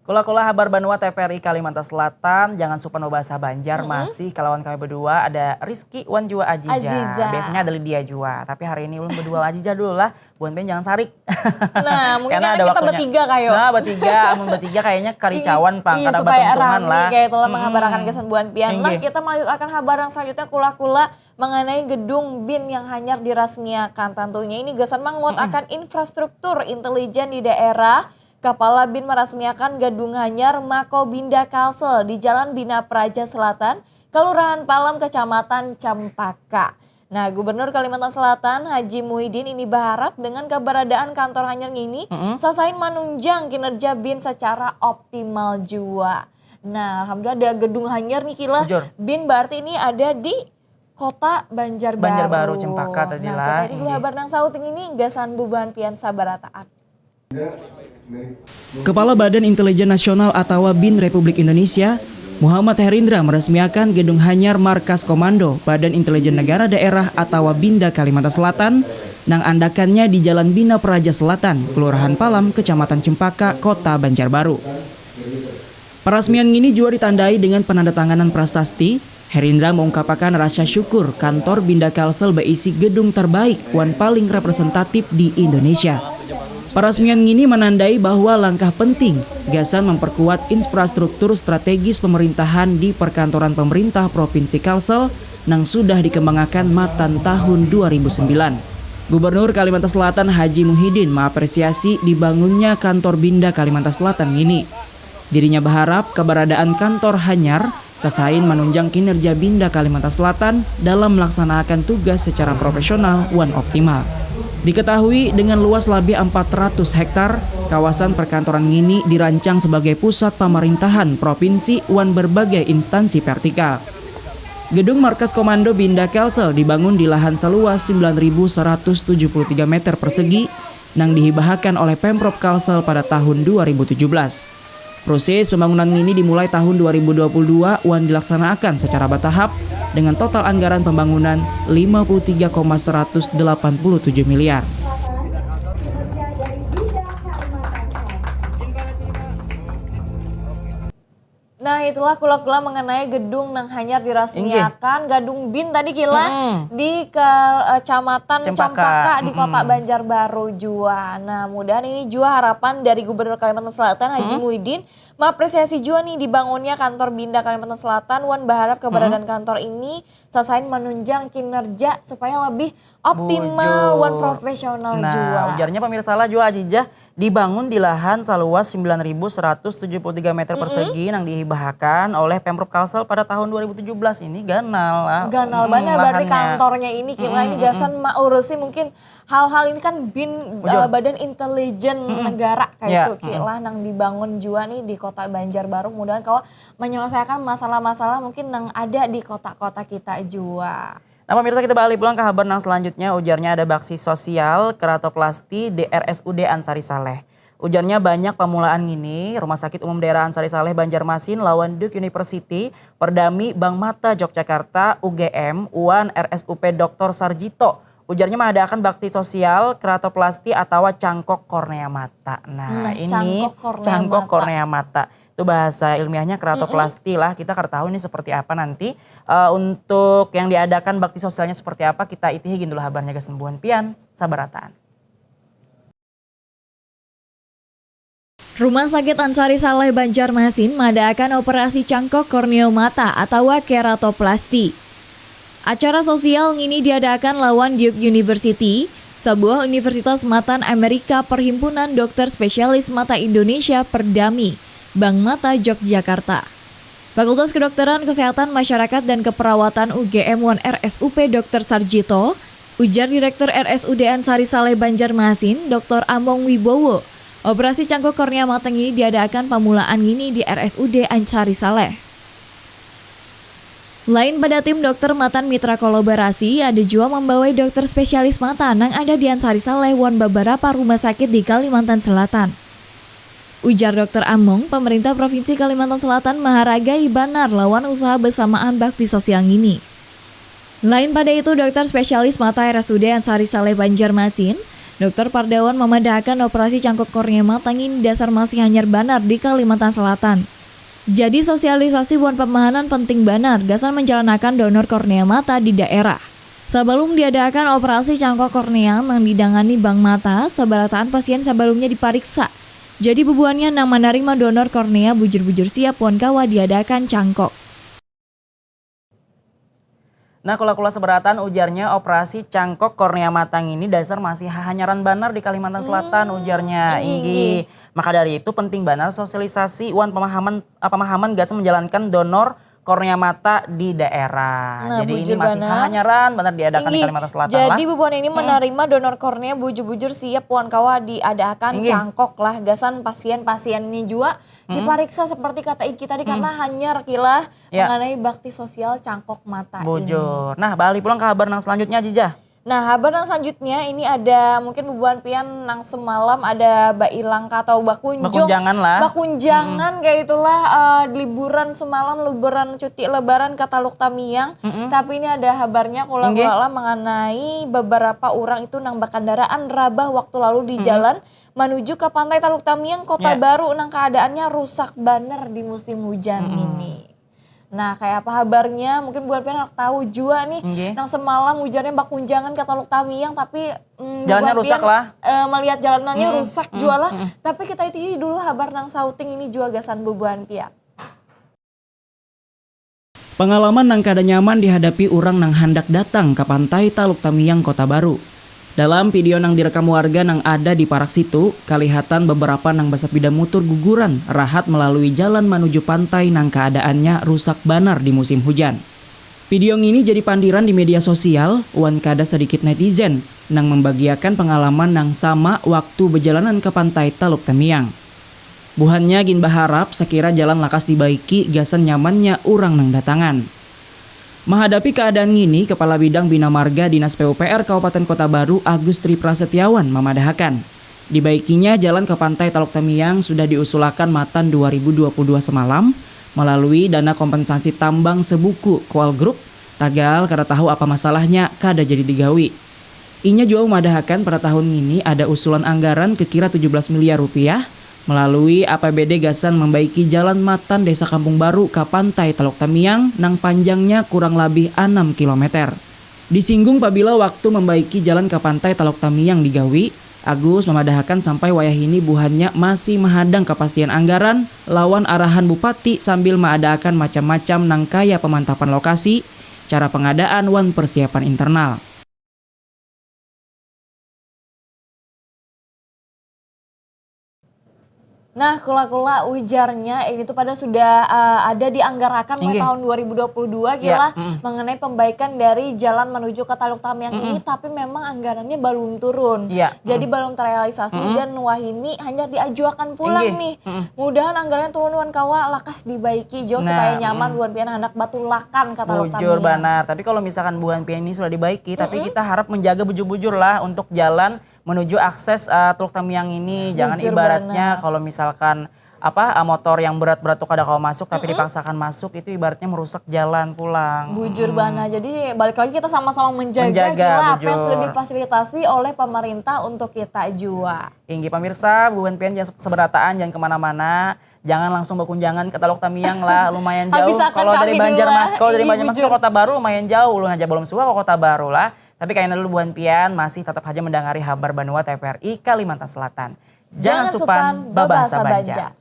Kula-kula habar banua T V R I Kalimantan Selatan, jangan supan babahasa Banjar, masih kalawan kami berdua, ada Rizky wan jua Aziza. Aziza. Biasanya ada Lydia jua, tapi hari ini ulun berdua Aziza dulu lah, buhan pian jangan sarik. Nah, mungkin Karena karena ada kita waktunya. Bertiga kayo. Nah, bertiga, amun bertiga kayaknya karicawan pang, Iya, kada supaya batuntungan rami lah. Kayak itulah menghabarkan kesan buhan pian lah. Inggih. Kita melanjutkan habar yang selanjutnya kula-kula mengenai gedung bin yang hanyar dirasmiakan. Tentunya ini gasan menguatkan infrastruktur intelijen di daerah. Kapala bin merasmiakan gedung hanyar Mako Binda Kalsel di Jalan Bina Praja Selatan, Kelurahan Palem, Kecamatan Cempaka. Nah, Gubernur Kalimantan Selatan Haji Muhyiddin ini berharap dengan keberadaan kantor hanyar ini sasain manunjang kinerja bin secara optimal jua. Nah, alhamdulillah ada gedung hanyar nih Kila. Bujur. Bin berarti ini ada di Kota Banjarbaru. Banjarbaru, Cempaka tadi Nah, lah, kita itu inggih. Habar nang sauting ini gasan bubuhan pian sabarataan. Kepala Badan Intelijen Nasional atawa bin Republik Indonesia, Muhammad Herindra meresmiakan Gedung Hanyar Markas Komando Badan Intelijen Negara Daerah atawa Binda Kalimantan Selatan nang andakannya di Jalan Bina Praja Selatan, Kelurahan Palam, Kecamatan Cempaka, Kota Banjarbaru. Parasmian ngini jua ditandai dengan penandatanganan prasasti. Herindra meungkapakan rasa syukur kantor Binda Kalsel baisi gedung terbaik wan paling representatif di Indonesia. Parasmian ngini manandai bahwa langkah penting gasan memperkuat infrastruktur strategis pemerintahan di perkantoran pemerintah Provinsi Kalsel nang sudah dikembangakan matan tahun dua ribu sembilan. Gubernur Kalimantan Selatan Haji Muhyiddin mengapresiasi dibangunnya kantor Binda Kalimantan Selatan ngini. Dirinya berharap keberadaan kantor hanyar sasain menunjang kinerja Binda Kalimantan Selatan dalam melaksanakan tugas secara profesional wan optimal. Diketahui dengan luas lebih empat ratus hektar, kawasan perkantoran ngini dirancang sebagai pusat pemerintahan provinsi wan berbagai instansi vertikal. Gedung Markas Komando Binda Kalsel dibangun di lahan seluas sembilan ribu seratus tujuh puluh tiga meter persegi nang dihibahakan oleh Pemprov Kalsel pada tahun dua ribu tujuh belas. Proses pembangunan ngini dimulai tahun dua ribu dua puluh dua wan dilaksanaakan secara batahap dengan total anggaran pembangunan lima puluh tiga koma seratus delapan puluh tujuh miliar. Nah, itulah kula-kula mengenai gedung nang hanyar dirasmiakan, Gadung Bin tadi kila di Kecamatan Cempaka, di Kota Banjarbaru jua. Nah, mudahan ini jua harapan dari Gubernur Kalimantan Selatan Haji Muhyiddin mengapresiasi jua nih dibangunnya kantor Binda Kalimantan Selatan wan berharap keberadaan kantor ini sasain menunjang kinerja supaya lebih optimal wan profesional Nah, jua. Ujarnya pemirsa lah jua Ajijah dibangun di lahan saluas sembilan ribu seratus tujuh puluh tiga meter persegi nang dihibahakan oleh Pemprov Kalsel pada tahun dua ribu tujuh belas ini ganal lah. Ganal Hmm, banar berarti lahannya. Kantornya ini kila ini gasan maurusi mungkin hal-hal ini kan bin Bujur. eh, badan intelijen negara kayak Ya, itu kila nang dibangun jua nih di kota Banjarbaru mudahan kawa menyelesaikan masalah-masalah mungkin nang ada di kota-kota kita jua. Nah pemirsa kita balik pulang ke habar nang selanjutnya ujarnya ada bakti sosial keratoplasti di R S U D Ansari Saleh. Ujarnya banyak pamulaan ngini, Rumah Sakit Umum Daerah Ansari Saleh Banjarmasin lawan Duke University, Perdami, Bank Mata Yogyakarta, U G M, wan R S U P Doktor Sarjito. Ujarnya mengadakan bakti sosial keratoplasti atau cangkok kornea mata. Nah, Nah, ini cangkok kornea cangkok mata. Kornea mata. Itu bahasa ilmiahnya keratoplasti lah. Kita akan tahu ini seperti apa nanti. Eh, untuk yang diadakan bakti sosialnya seperti apa, kita itihi gin dulu habarnya gasan bubuhan pian sabarataan. Rumah Sakit Ansari Saleh Banjarmasin madaakan operasi cangkok korneo mata atawa keratoplasti. Acara sosial ngini diadaakan lawan Duke University, sebuah universitas matan Amerika Perhimpunan Dokter Spesialis Mata Indonesia Perdami, Bank Mata Yogyakarta. Fakultas Kedokteran, Kesehatan Masyarakat dan Keperawatan U G M wan R S U P Dokter Sarjito, ujar Direktur R S U D Ansari Saleh Banjarmasin, Doktor Among Wibowo. Operasi cangkok kornea mata ngini diadaakan pamulaan ngini di R S U D Ansari Saleh. Lain pada tim dokter matan mitra kolaborasi, ada jua mambawai dokter spesialis mata nang ada di Ansari Saleh wan beberapa rumah sakit di Kalimantan Selatan. Ujar Dokter Among, pemerintah Provinsi Kalimantan Selatan maharagai banar lawan usaha bersamaan bakti sosial ngini. Lain pada itu, dokter spesialis mata R S U D Ansari Saleh Banjarmasin, Dokter Pardawan mamadahakan operasi cangkok kornea mata ngini dasar masih hanyar banar di Kalimantan Selatan. Jadi sosialisasi wan pemahanan penting banar gasan menjalanakan donor kornea mata di daerah. Sabalum diadaakan operasi cangkok kornea nang didangani Bank Mata, sabarataan pasien sabalumnya dipariksa. Jadi bubuhannya nang manarima donor kornea bujur-bujur siap wan kawa diadaakan cangkok. Nah, kula-kula sabarataan ujarnya operasi cangkok kornea mata ngini dasar masih hahanyaran banar di Kalimantan Selatan ujarnya. Inggih, Inggih. Maka dari itu penting banar sosialisasi wan pemahaman ah, pemahaman gasan menjalankan donor kornea mata di daerah. Nah, jadi ini masih hanyaran benar diadakan di Kalimantan Selatan. Jadi bubuhan ini menerima donor kornea bujur-bujur siap wan kawa diadakan cangkok lah gasan pasien-pasien ini jua dipariksa seperti kata Iki tadi karena hanyar kilah mengenai bakti sosial cangkok mata ini. Bujur. Nah, balik pulang ke habar nang selanjutnya Jijah. Nah, habar nang selanjutnya ini ada mungkin bubuhan pian nang semalam ada bailang ka atau bakunjung. Bakunjangan lah. Bakunjangan kayak itulah uh, liburan semalam, liburan cuti lebaran ke Taluk Tamiang. Mm -mm. Tapi ini ada habarnya kula-kula lah mengenai beberapa orang itu nang berkendaraan rabah waktu lalu di mm -mm. jalan menuju ke Pantai Taluk Tamiang, Kota yeah. Baru nang keadaannya rusak banar di musim hujan mm -mm. ini. Nah, kayak apa habarnya? Mungkin buat pian tahu juga nih. Okay. Nang semalam hujannya bakunjangan ke Taluk Tamiang, tapi mm, jalannya rusak lah. Uh, melihat jalanannya mm, rusak mm, juga lah. Mm. Tapi kita itu dulu habar nang sauting ini juga gasan bubuhan pian. Pengalaman nang kada nyaman dihadapi orang nang handak datang ke pantai Taluk Tamiang Kota Baru. Dalam video nang direkam warga nang ada di parak situ, kalihatan beberapa nang basapida mutur guguran rahat melalui jalan manuju pantai nang kaadaannya rusak banar di musim hujan. Video ngini jadi pandiran di media sosial wan kada sadikit netizen nang membagiakan pengalaman nang sama waktu bejalanan ke pantai Taluk Tamiang. Buhannya gin baharap sakira jalan lakas dibaiki gasan nyamannya urang nang datangan. Mahadapi kaadaan ngini, Kepala Bidang Bina Marga Dinas P U P R Kabupaten Kota Baru Agus Tri Prasetyawan mamadahakan, dibaikinya jalan ke Pantai Taluk Tamiang sudah diusulakan matan dua ribu dua puluh dua semalam melalui dana kompensasi tambang sebuku Kual Group, tagal kada tahu apa masalahnya kada jadi digawi. Inya jua memadahakan pada tahun ngini ada usulan anggaran kekira tujuh belas miliar rupiah melalui A P B D gasan membaiki jalan matan Desa Kampung Baru ka Pantai Taluk Tamiang nang panjangnya kurang labih anam kilometer. Disinggung pabila waktu membaiki jalan ka Pantai Taluk Tamiang digawi, Agus mamadahakan sampai wayahini buhannya masih mahadang kapastian anggaran lawan arahan Bupati sambil maadaakan macam-macam nang kaya pemantapan lokasi, cara pengadaan wan persiapan internal. Nah, kula-kula ujarnya ini tuh pada sudah uh, ada dianggarkan mulai tahun dua ribu dua puluh dua gila mm. mengenai pembaikan dari jalan menuju ke Taluk Tamiang mm. ini, tapi memang anggarannya belum turun. Yeah. Jadi mm. belum terrealisasi mm. dan wahini hanya diajuakan pulang Inggih. nih. Mm. Mudahan anggarannya turun wan kawa lakas dibaiki jauh nah, supaya nyaman mm. buat pian anak batulakan ke Taluk Tamiang. Bujur banar. Tapi kalau misalkan buhan pian ini sudah dibaiki, mm. tapi kita harap menjaga bujur-bujur lah untuk jalan menuju akses uh, Teluk Tamiang ini. Jangan Bujur ibaratnya kalau misalkan apa uh, motor yang berat-berat tuh kada kawa masuk tapi mm -mm. dipaksakan masuk, itu ibaratnya merusak jalan pulang. Bujur hmm. bana. Jadi balik lagi kita sama-sama menjaga, menjaga gila apa yang sudah difasilitasi oleh pemerintah untuk kita jua. Inggih pemirsa, buhan pian jangan seberataan, jangan kemana-mana. Jangan langsung berkunjangan ke Teluk Tamiang lah, lumayan jauh. Kalau dari Banjarmasin, kalau dari Banjarmasin ke Kota Baru lumayan jauh, ulun aja belum suah ke Kota Baru lah. Tapi kayaknya dulu buhan pian masih tetap aja mendengari habar banua T V R I Kalimantan Selatan. Jangan supan babahasa Banja.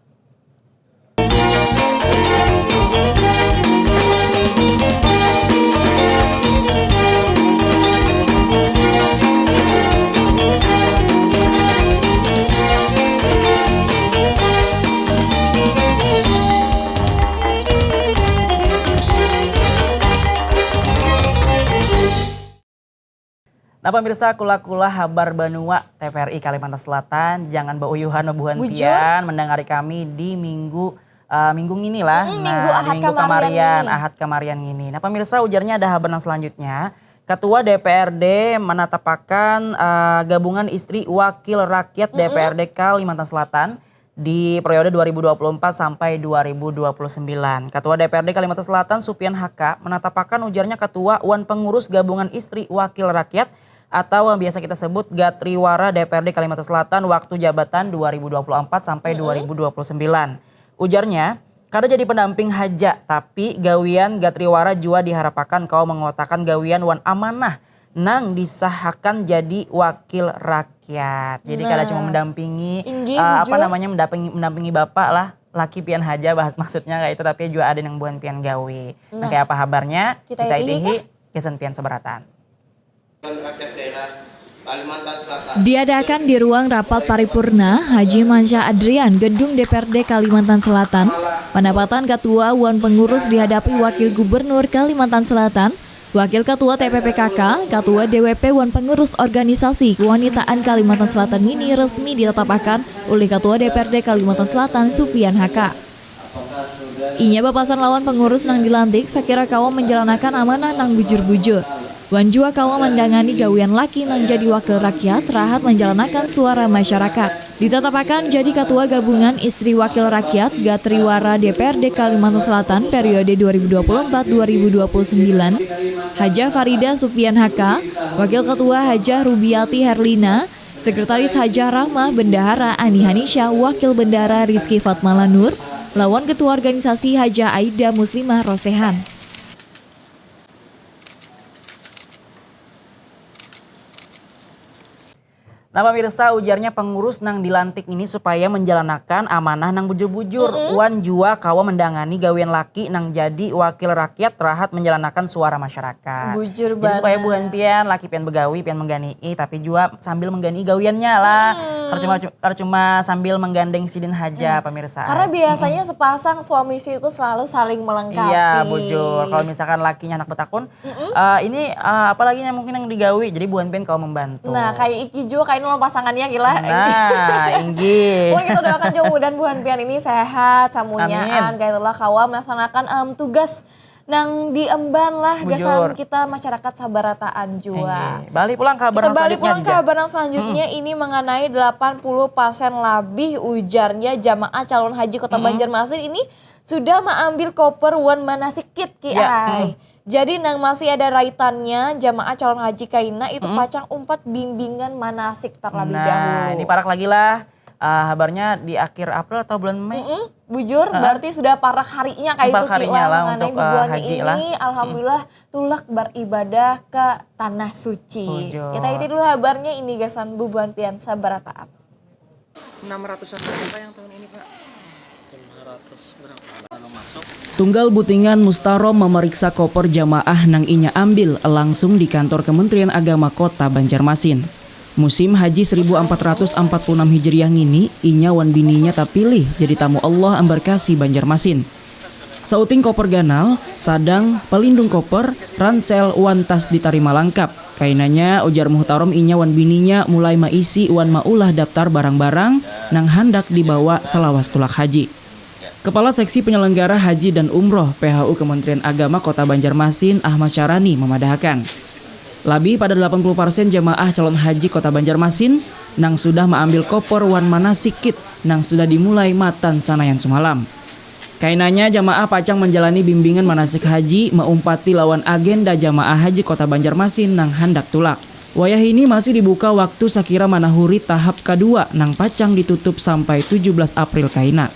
Nah pemirsa, kula-kula habar banua T V R I Kalimantan Selatan, jangan bauyuhan bubuhan pian mendengari kami di minggu uh, minggu ngini lah. Mm, minggu nah, Ahad minggu kamarian, Ahad kamarian ngini. Nah pemirsa, ujarnya ada habar yang selanjutnya. Ketua D P R D menatapakan uh, gabungan istri wakil rakyat mm -mm. D P R D Kalimantan Selatan di periode dua ribu dua puluh empat sampai dua ribu dua puluh sembilan. Ketua D P R D Kalimantan Selatan Supian Haka menatapakan ujarnya ketua wan pengurus gabungan istri wakil rakyat atau yang biasa kita sebut Gatriwara D P R D Kalimantan Selatan waktu jabatan dua ribu dua puluh empat sampai mm -mm. dua ribu dua puluh sembilan. Ujarnya, kada jadi pendamping haja, tapi gawian Gatriwara jua diharapakan kawa mengotakan gawian wan amanah nang disahakan jadi wakil rakyat. Jadi nah. kada cuma mendampingi Inggih, uh, apa namanya mendampingi mendampingi bapak lah, laki pian haja bahas maksudnya kayak itu, tapi juga ada yang buan pian gawi. Nah, nah kayak apa habarnya? Kita, kita itihi gasan pian seberatan. Rakyat daerah Diadakan di ruang rapat paripurna Haji Mansyah Adrian, Gedung D P R D Kalimantan Selatan, panapatan katua wan pengurus dihadapi Wakil Gubernur Kalimantan Selatan, Wakil Ketua T P P K K, Ketua D W P wan pengurus organisasi kewanitaan Kalimantan Selatan ngini resmi ditatapakan ulih Ketua D P R D Kalimantan Selatan Supian H K. Inya bapasan lawan pengurus nang dilantik sakira kawa manjalanakan amanah nang bujur-bujur. Wan jua kawa mandangani gawian laki nang jadi wakil rakyat rahat manjalanakan suara masyarakat. Ditatapakan jadi katua gabungan Istri Wakil Rakyat Gatriwara D P R D Kalimantan Selatan periode dua ribu dua puluh empat dua ribu dua puluh sembilan, Hajah Farida Supian H K, Wakil Ketua Hajah Rubiati Herlina, Sekretaris Hajah Rahmah, Bendahara Ani Hanisha, Wakil Bendahara Rizky Fatmala Nur, lawan Ketua Organisasi Hajah Aida Muslimah Rosehan. Nah, pemirsa, ujarnya pengurus nang dilantik ini supaya menjalanakan amanah nang bujur-bujur, wan jua kawa mendangani gawian laki nang jadi wakil rakyat rahat menjalanakan suara masyarakat. Bujur Jadi supaya banar. Buhan pian, laki pian begawi, pian menggani'i, tapi jua sambil menggani'i gawiannya lah. Kada cuma kada cuma sambil menggandeng sidin haja, pemirsa. Karena biasanya sepasang suami istri itu selalu saling melengkapi. Iya, bujur. Kalau misalkan lakinya anak betakun, eh, ini eh, apa lagi yang mungkin yang digawi, jadi buhan pian kawa membantu. Nah, kayak iki jua kayak nulung pasangannya gila. Nah, inggih. Pokoknya kita doakan jua mudahan buhan pian ini sehat, samunyaan, Amin. kayak itulah kawa melaksanakan em, tugas nang diemban lah Bujur. Gasan kita masyarakat sabarataan jua. Inggih. Balik pulang ke habar Kita nang balik selanjutnya, pulang ke Jija. Habar nang selanjutnya ini mengenai delapan puluh persen labih ujarnya jamaah calon haji Kota Banjarmasin ini sudah maambil koper wan manasik kit ki Ya, ai. Jadi nang masih ada raitannya jamaah calon haji kaina itu pacang umpat bimbingan manasik terlebih Nah, dahulu. Ini parak lagi lah. Eh, habarnya di akhir April atau bulan Mei? Mm-mm, bujur, berarti sudah parak harinya kayak itu Parak harinya Ki, lah mengenai untuk, eh, bubuhan haji ini, lah. Alhamdulillah tulak beribadah ke tanah suci. Bujur. Kita iti dulu habarnya ini gasan bubuhan pian sabarataan. Enam ratusan berapa yang tahun ini, Pak? Tunggal butingan Mustarom mamariksa koper jamaah nang inya ambil langsung di kantor Kementerian Agama Kota Banjarmasin. Musim Haji seribu ampat ratus ampat puluh enam Hijriah ngini, inya wan bininya tapilih jadi tamu Allah Ambarkasi Banjarmasin. Sauting koper ganal, sadang, pelindung koper, ransel, wan tas ditarima langkap. Kainanya, ujar Muhtarom inya wan bininya mulai maisi wan maulah daptar barang-barang nang handak dibawa salawas tulak haji. Kepala Seksi Penyelenggara Haji dan Umroh P H U Kementerian Agama Kota Banjarmasin, Ahmad Syarani, memadahakan, labih pada delapan puluh persen jamaah calon haji Kota Banjarmasin nang sudah maambil koper wan manasik kit nang sudah dimulai matan sanayan sumalam. Kainanya, jamaah pacang manjalani bimbingan manasik haji maumpati lawan agenda jamaah haji Kota Banjarmasin nang handak tulak. Wayahini masih dibuka waktu sakira manahuri tahap kadua nang pacang ditutup sampai tujuh belas April kaina.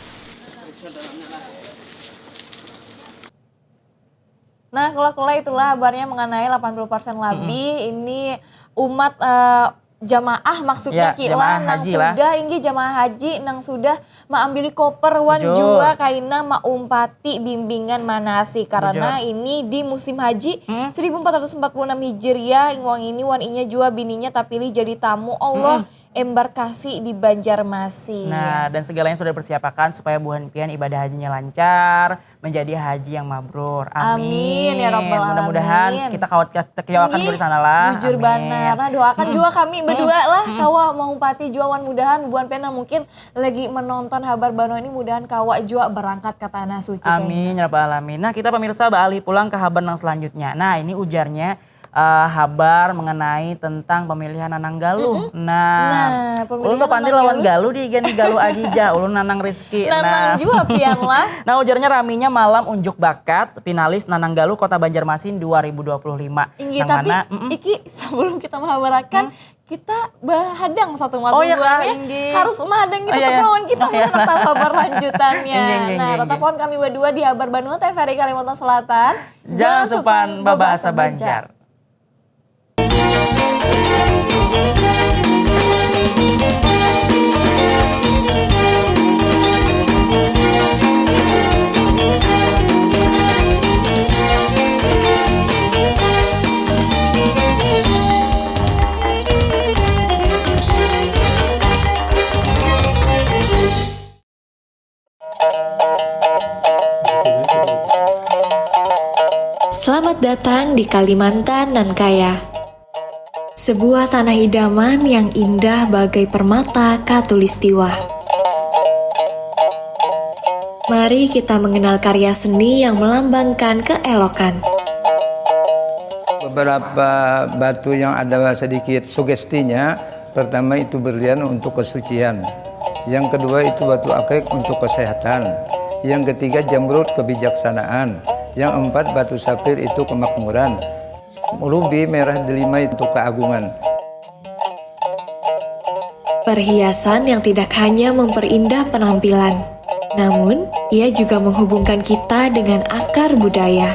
Nah, kula-kula itulah habarnya mengenai delapan puluh persen labih ini umat eh, jamaah maksudnya Ya, Ki lah jamaah nang haji lah. sudah inggih jamaah haji nang sudah maambili koper wan Bujur. jua kaina maumpati bimbingan manasik karena ini di musim haji seribu empat ratus empat puluh enam Hijriah wang ini wan inya jua bininya tapilih jadi tamu Allah embarkasi di Banjarmasin. Nah, dan segalanya sudah dipersiapakan supaya buhan pian ibadah hajinya lancar, menjadi haji yang mabrur. Amin, ya Rabbal Mudah-mudahan Alamin. Kita kawat kejawakan Inggih, di sana lah. Bujur Amin. Banar. Nah, doakan juga kami berdua lah kawa maumpati jua wan mudahan bubuhan pian nang mungkin lagi menonton habar Banua ini mudahan kawa jua berangkat ke tanah suci Amin, ya Rabbal Alamin. Nah, kita pemirsa beralih pulang ke habar yang selanjutnya. Nah, ini ujarnya eh, habar mengenai tentang pemilihan Nanang Galuh. Nah, Nah, pemilihan ulun bapandir Nanang lawan Galuh di gini Galuh Ajija, ulun Nanang Rizky. Nanang Nah. Jua pian lah. Nah, ujarnya raminya malam unjuk bakat finalis Nanang Galuh Kota Banjarmasin dua ribu dua pulu lima. Inggih, Nang tapi mana, mm-mm. iki sebelum kita menghabarakan kita bahadang satu mata Oh, iya, Kak, bubuhannya. inggih. Harus mahadang kita Oh, iya, tetap iya. lawan kita Oh, iya. Tetap habar lanjutannya. Inggih, inggih, Nah, inggih, tetap inggih. lawan kami berdua di habar Banua T V R I Kalimantan Selatan. Jangan supan babahasa Banjar. Datang di Kalimantan nan kaya. Sebuah tanah idaman yang indah bagai permata katulistiwa. Mari kita mengenal karya seni yang melambangkan keelokan. Beberapa batu yang ada sedikit sugestinya, pertama itu berlian untuk kesucian, yang kedua itu batu akik untuk kesehatan, yang ketiga jamrud kebijaksanaan, yang empat batu sapir itu kemakmuran, rubi merah delima itu keagungan. Perhiasan yang tidak hanya memperindah penampilan, namun ia juga menghubungkan kita dengan akar budaya.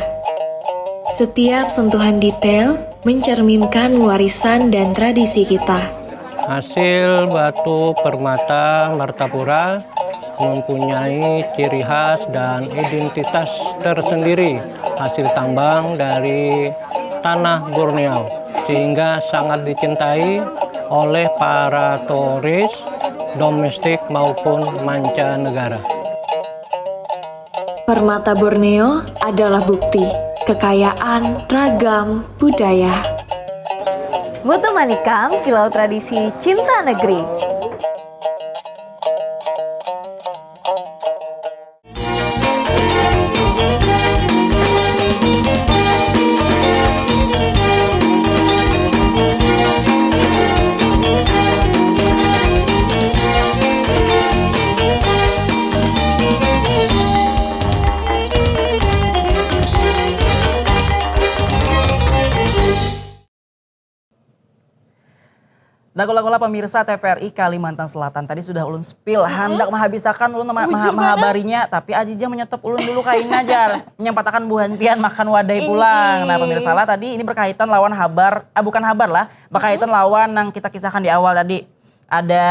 Setiap sentuhan detail mencerminkan warisan dan tradisi kita. Hasil batu permata Martapura mempunyai ciri khas dan identitas tersendiri, hasil tambang dari tanah Borneo, sehingga sangat dicintai oleh para turis domestik maupun mancanegara. Permata Borneo adalah bukti kekayaan ragam budaya. Mutu manikam, kilau tradisi cinta negeri. Nah, kula-kula pemirsa T V R I Kalimantan Selatan, tadi sudah ulun spill, handak menghabisakan ulun menghabarinya, tapi Ajijang menyetop ulun dulu kaina jar, menyempatakan buhan pian makan wadai pulang. Nah, pemirsa lah, tadi ini berkaitan lawan habar, ah bukan habar lah, berkaitan lawan nang kita kisahkan di awal tadi. Ada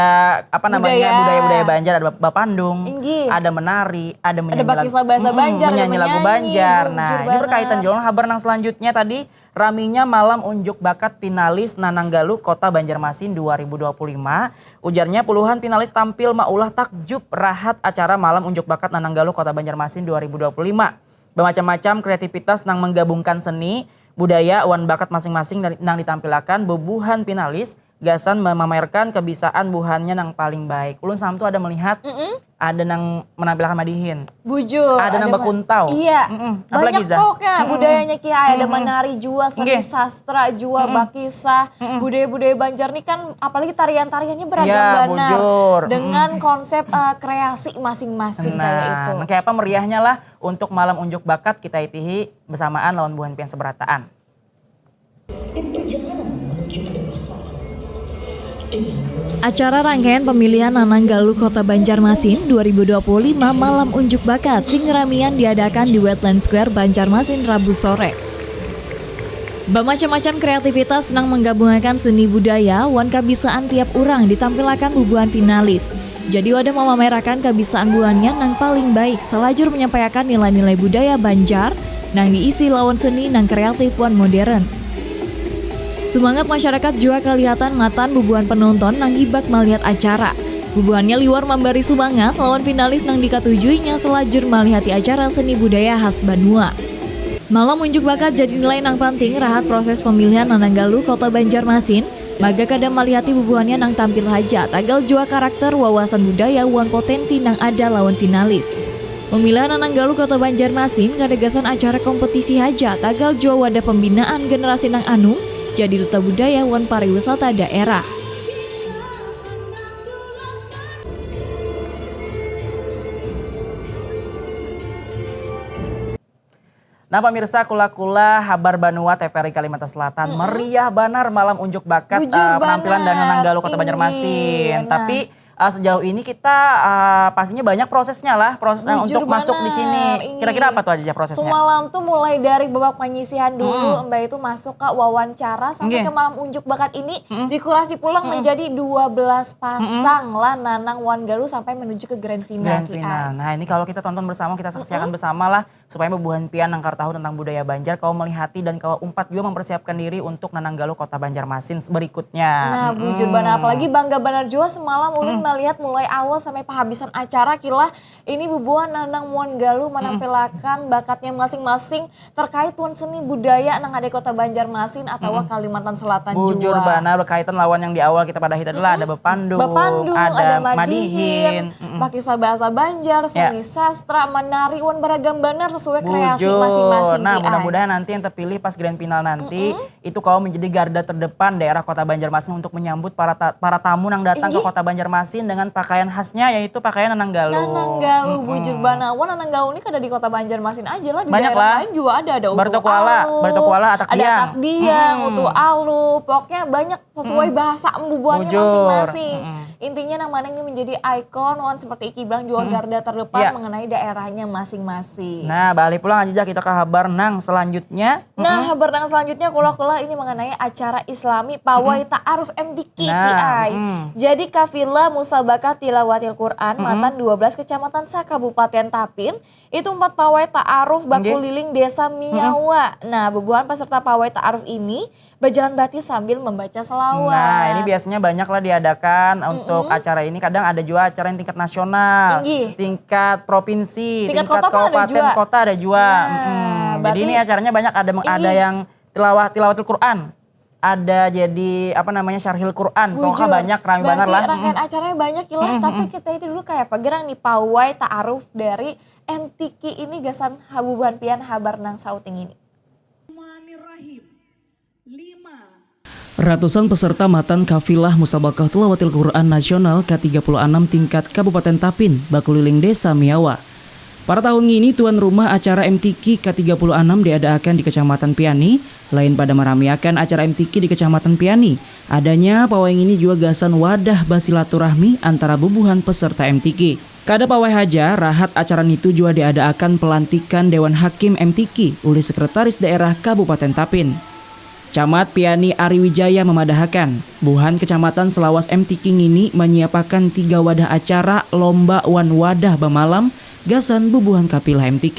apa namanya budaya-budaya Banjar, ada bapandung, ada menari, ada menyanyi lagu, bahasa Banjar, menyanyi lagu Banjar. Nah, ini berkaitan jua lawan habar nang selanjutnya tadi. Raminya malam unjuk bakat pinalis Nanang Galuh Kota Banjarmasin dua ribu dua puluh lima. Ujarnya puluhan pinalis tampil maulah takjub rahat acara malam unjuk bakat Nanang Galuh Kota Banjarmasin dua ribu dua puluh lima. Bamacam-macam kreativitas nang menggabungkan seni, budaya, wan bakat masing-masing nang ditampilakan bubuhan pinalis gasan memamerkan kebisaan buhannya nang paling baik. Ulun salam tu ada melihat ada nang menampilakan madihin. Bujur. Ada nang bakuntau. Iya. Mm-mm. Banyak toh kayak budayanya kia, ada menari jua, seni sastra jua, bakisah. Budaya-budaya Banjar nih kan apalagi tarian-tariannya beragam ya, banar. Bujur. Dengan konsep uh, kreasi masing-masing nah, kayak itu. Nah, kayak apa meriahnya lah untuk malam unjuk bakat kita itihi bersamaan lawan buhan pian seberataan. Acara rangkaian pemilihan Nanang Galuh Kota Banjarmasin dua ribu dua puluh lima malam unjuk bakat sing ramian diadakan di Wetland Square Banjarmasin Rabu sore. Bamacam-macam kreativitas nang menggabungakan seni budaya wan kabisaan tiap urang ditampilakan bubuhan finalis. Jadi wadah mamamerakan kabisaan buhannya nang paling baik salajur menyampaiakan nilai-nilai budaya Banjar nang diisi lawan seni nang kreatif wan modern. Sumangat masyarakat jua kalihatan matan bubuhan penonton nang hibak malihat acara. Bubuhannya liwar mambari sumangat lawan finalis nang dikatujuinya salajur malihati acara seni budaya khas banua. Malam unjuk bakat jadi nilai nang panting rahat proses pemilihan Nanang Galuh Kota Banjarmasin, maga kada malihati bubuhannya nang tampil haja, tagal jua karakter, wawasan budaya, wan potensi nang ada lawan finalis. Pemilihan Nanang Galuh Kota Banjarmasin kada gasan acara kompetisi haja, tagal jua wadah pembinaan generasi nang anum jadi duta budaya wan pariwisata daerah. Nah pemirsa, kula-kula habar banua T V R I Kalimantan Selatan, meriah banar malam unjuk bakat uh, penampilan dari Nanang Galuh Kota Banjarmasin. Nah. Tapi uh, sejauh ini kita uh, pastinya banyak prosesnya lah, proses uh, untuk banar. Masuk di sini. Kira-kira apa tuh aja prosesnya? Semalam tuh mulai dari babak penyisihan dulu, hmm. Mbak itu masuk ke wawancara sampai okay. Ke malam unjuk bakat ini hmm. Dikurasi pulang hmm. Menjadi dua belas pasang hmm. Lah Nanang wan Galuh sampai menuju ke grand final. Grand final. Nah ini kalau kita tonton bersama, kita saksikan hmm. Bersama lah. supaya bubuhan pian nang kada tahu tentang budaya Banjar kawa melihati dan kawa umpat jua mempersiapkan diri untuk Nanang Galuh Kota Banjarmasin berikutnya. Nah, bujur banar, apalagi bangga banar jua semalam ulun melihat mulai awal sampai pahabisan acara kila ini bubuhan Nanang wan Galuh menampilakan bakatnya masing-masing terkait wan seni budaya nang ada di Kota Banjarmasin atawa Kalimantan Selatan jua. Bujur banar, berkaitan lawan yang di awal kita padahi tadi lah, ada bepandung, Bepandung, ada ada madihin. madihin, bakisah bahasa Banjar, seni sastra, menari, wan beragam banar sesuai kreasi Bujur. masing-masing. Nah, Ki ai. Mudah-mudahan nanti yang terpilih pas grand final nanti itu kawa menjadi garda terdepan daerah Kota Banjarmasin untuk menyambut para ta- para tamu nang datang ke Inggih. Kota Banjarmasin dengan pakaian khasnya, yaitu pakaian Nanang Galuh. Nanang Galuh, bujur banar. Wah, Nanang Galuh ini kada di Kota Banjarmasin aja lah, di Banyak daerah lah. lain juga ada, ada Utuh Bertukuala, Aluh, Bertukuala, Atak ada Diang. Atak Diang, Utuh Aluh, pokoknya banyak sesuai bahasa bubuhannya Bujur. masing-masing. Intinya nang mana ini menjadi ikon, wan seperti Iki bilang juga garda terdepan Iya. mengenai daerahnya masing-masing. Nah, balik pulang aja kita ke habar nang selanjutnya. Nah, habar nang selanjutnya kula-kula ini mengenai acara Islami Pawai Ta'aruf M T Q, Nah, Ki ai. Jadi kafilah musabakah tilawatil Quran matan dua belas kecamatan sa-Kabupaten Tapin itu umpat pawai ta'aruf bakuliling desa Miawa. Nah, bubuhan peserta pawai ta'aruf ini berjalan bati sambil membaca selawat. Nah, ini biasanya banyak lah diadakan untuk acara ini. Kadang ada juga acara yang tingkat nasional, Inggih. tingkat provinsi, Tingkat tingkat, kota pun ada kabupaten, juga. Kota ada juga. Nah, Mm-mm. Jadi berarti ini acaranya banyak, ada ada Inggih. yang tilawah tilawatil Quran, ada jadi apa namanya syarhil Quran, pokoknya Bujur. Banyak, ramai banget Berarti lah. Rangkaian acaranya banyak, Ki lah, tapi kita itu dulu kayak apa gerang nih pawai ta'aruf dari M T Q ini gasan habubuhan pian habar nang sauting ini. Ratusan peserta matan kafilah Musabakah Tilawatil Quran Nasional K tiga puluh enam tingkat Kabupaten Tapin bakuliling Desa Miawa. Para tahun ngini tuan rumah acara M T Q K tiga puluh enam diadaakan di Kecamatan Piani, lain pada maramiakan acara M T Q di Kecamatan Piani, adanya pawai ngini jua gasan wadah basilaturahmi antara bubuhan peserta M T Q. Kada pawai haja, rahat acara nitu jua diadaakan pelantikan Dewan Hakim M T Q ulih Sekretaris Daerah Kabupaten Tapin. Camat Piani Ari Wijaya mamadahakan, buhan kecamatan selawas M T Q ngini manyiapakan tiga wadah acara lomba wan wadah bamalam gasan bubuhan kapilah M T Q.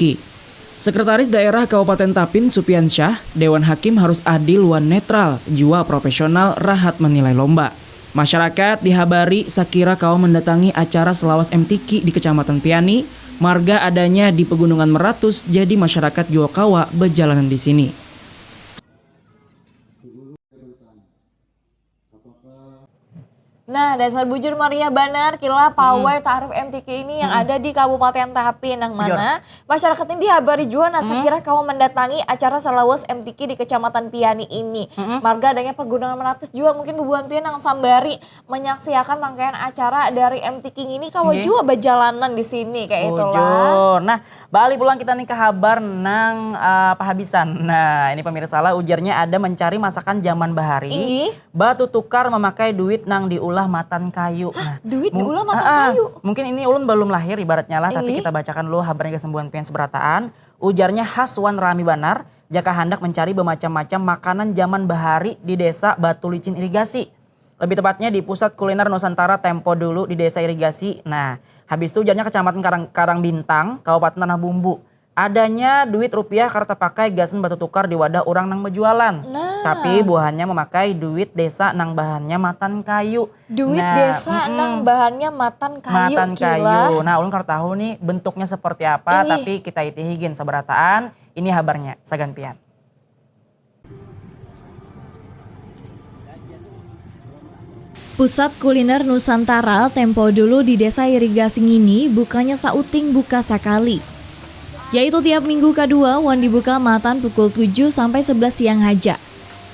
Sekretaris Daerah Kabupaten Tapin Supiansyah, Dewan Hakim harus adil wan netral, jua profesional rahat menilai lomba. Masyarakat dihabari sakira kawa mendatangi acara selawas M T Q di Kecamatan Piani, marga adanya di Pegunungan Meratus, jadi masyarakat jua kawa bejalanan di sini. Nah, dasar bujur meriah banar kila pawai ta'aruf M T Q ini yang ada di Kabupaten Tapin, nang mana masyarakat ini dihabari jua nah sakira kawa mendatangi acara selawas M T Q di Kecamatan Piani ini. Marga adanya Pegunungan Meratus jua, mungkin bubuhan pian nang sambari menyaksiakan rangkaian acara dari M T Q ini kawa jua bejalanan di sini, kayak itulah. Bujur. Nah, balik pulang kita nih ke habar nang eh, pahabisan. Nah, ini pemirsa lah, ujarnya ada mencari masakan zaman bahari, Inggih. Batu tukar memakai duit nang diulah matan kayu. Nah, Duit mung- diulah matan Ah, ah. kayu? Mungkin ini ulun belum lahir ibaratnya lah, tapi Inggih. Kita bacakan dulu habarnya gasan buhan pian seberataan. Ujarnya khas wan rami banar, jaka handak mencari bermacam-macam makanan zaman bahari di desa Batu Licin Irigasi. Lebih tepatnya di pusat kuliner Nusantara Tempo Dulu di Desa Irigasi. Nah, habis itu ujarnya Kecamatan Karang, Karang Bintang, Kabupaten Tanah Bumbu. Adanya duit rupiah kada terpakai gasan batu tukar di wadah urang nang bejualan. Nah. Tapi buhannya memakai duit desa nang bahannya matan kayu. Duit Nah, desa mm-mm. Nang bahannya matan kayu, Matan kila. Kayu. Nah, ulun kada tahu nih bentuknya seperti apa, Inggih. Tapi kita itihi gin seberataan. Ini habarnya, sagan pian. Pusat kuliner Nusantara Tempo Dulu di Desa Irigasi ngini bukannya sauting buka sakali, yaitu tiap minggu kadua wan dibuka matan pukul tujuh sampai sebelas siang haja.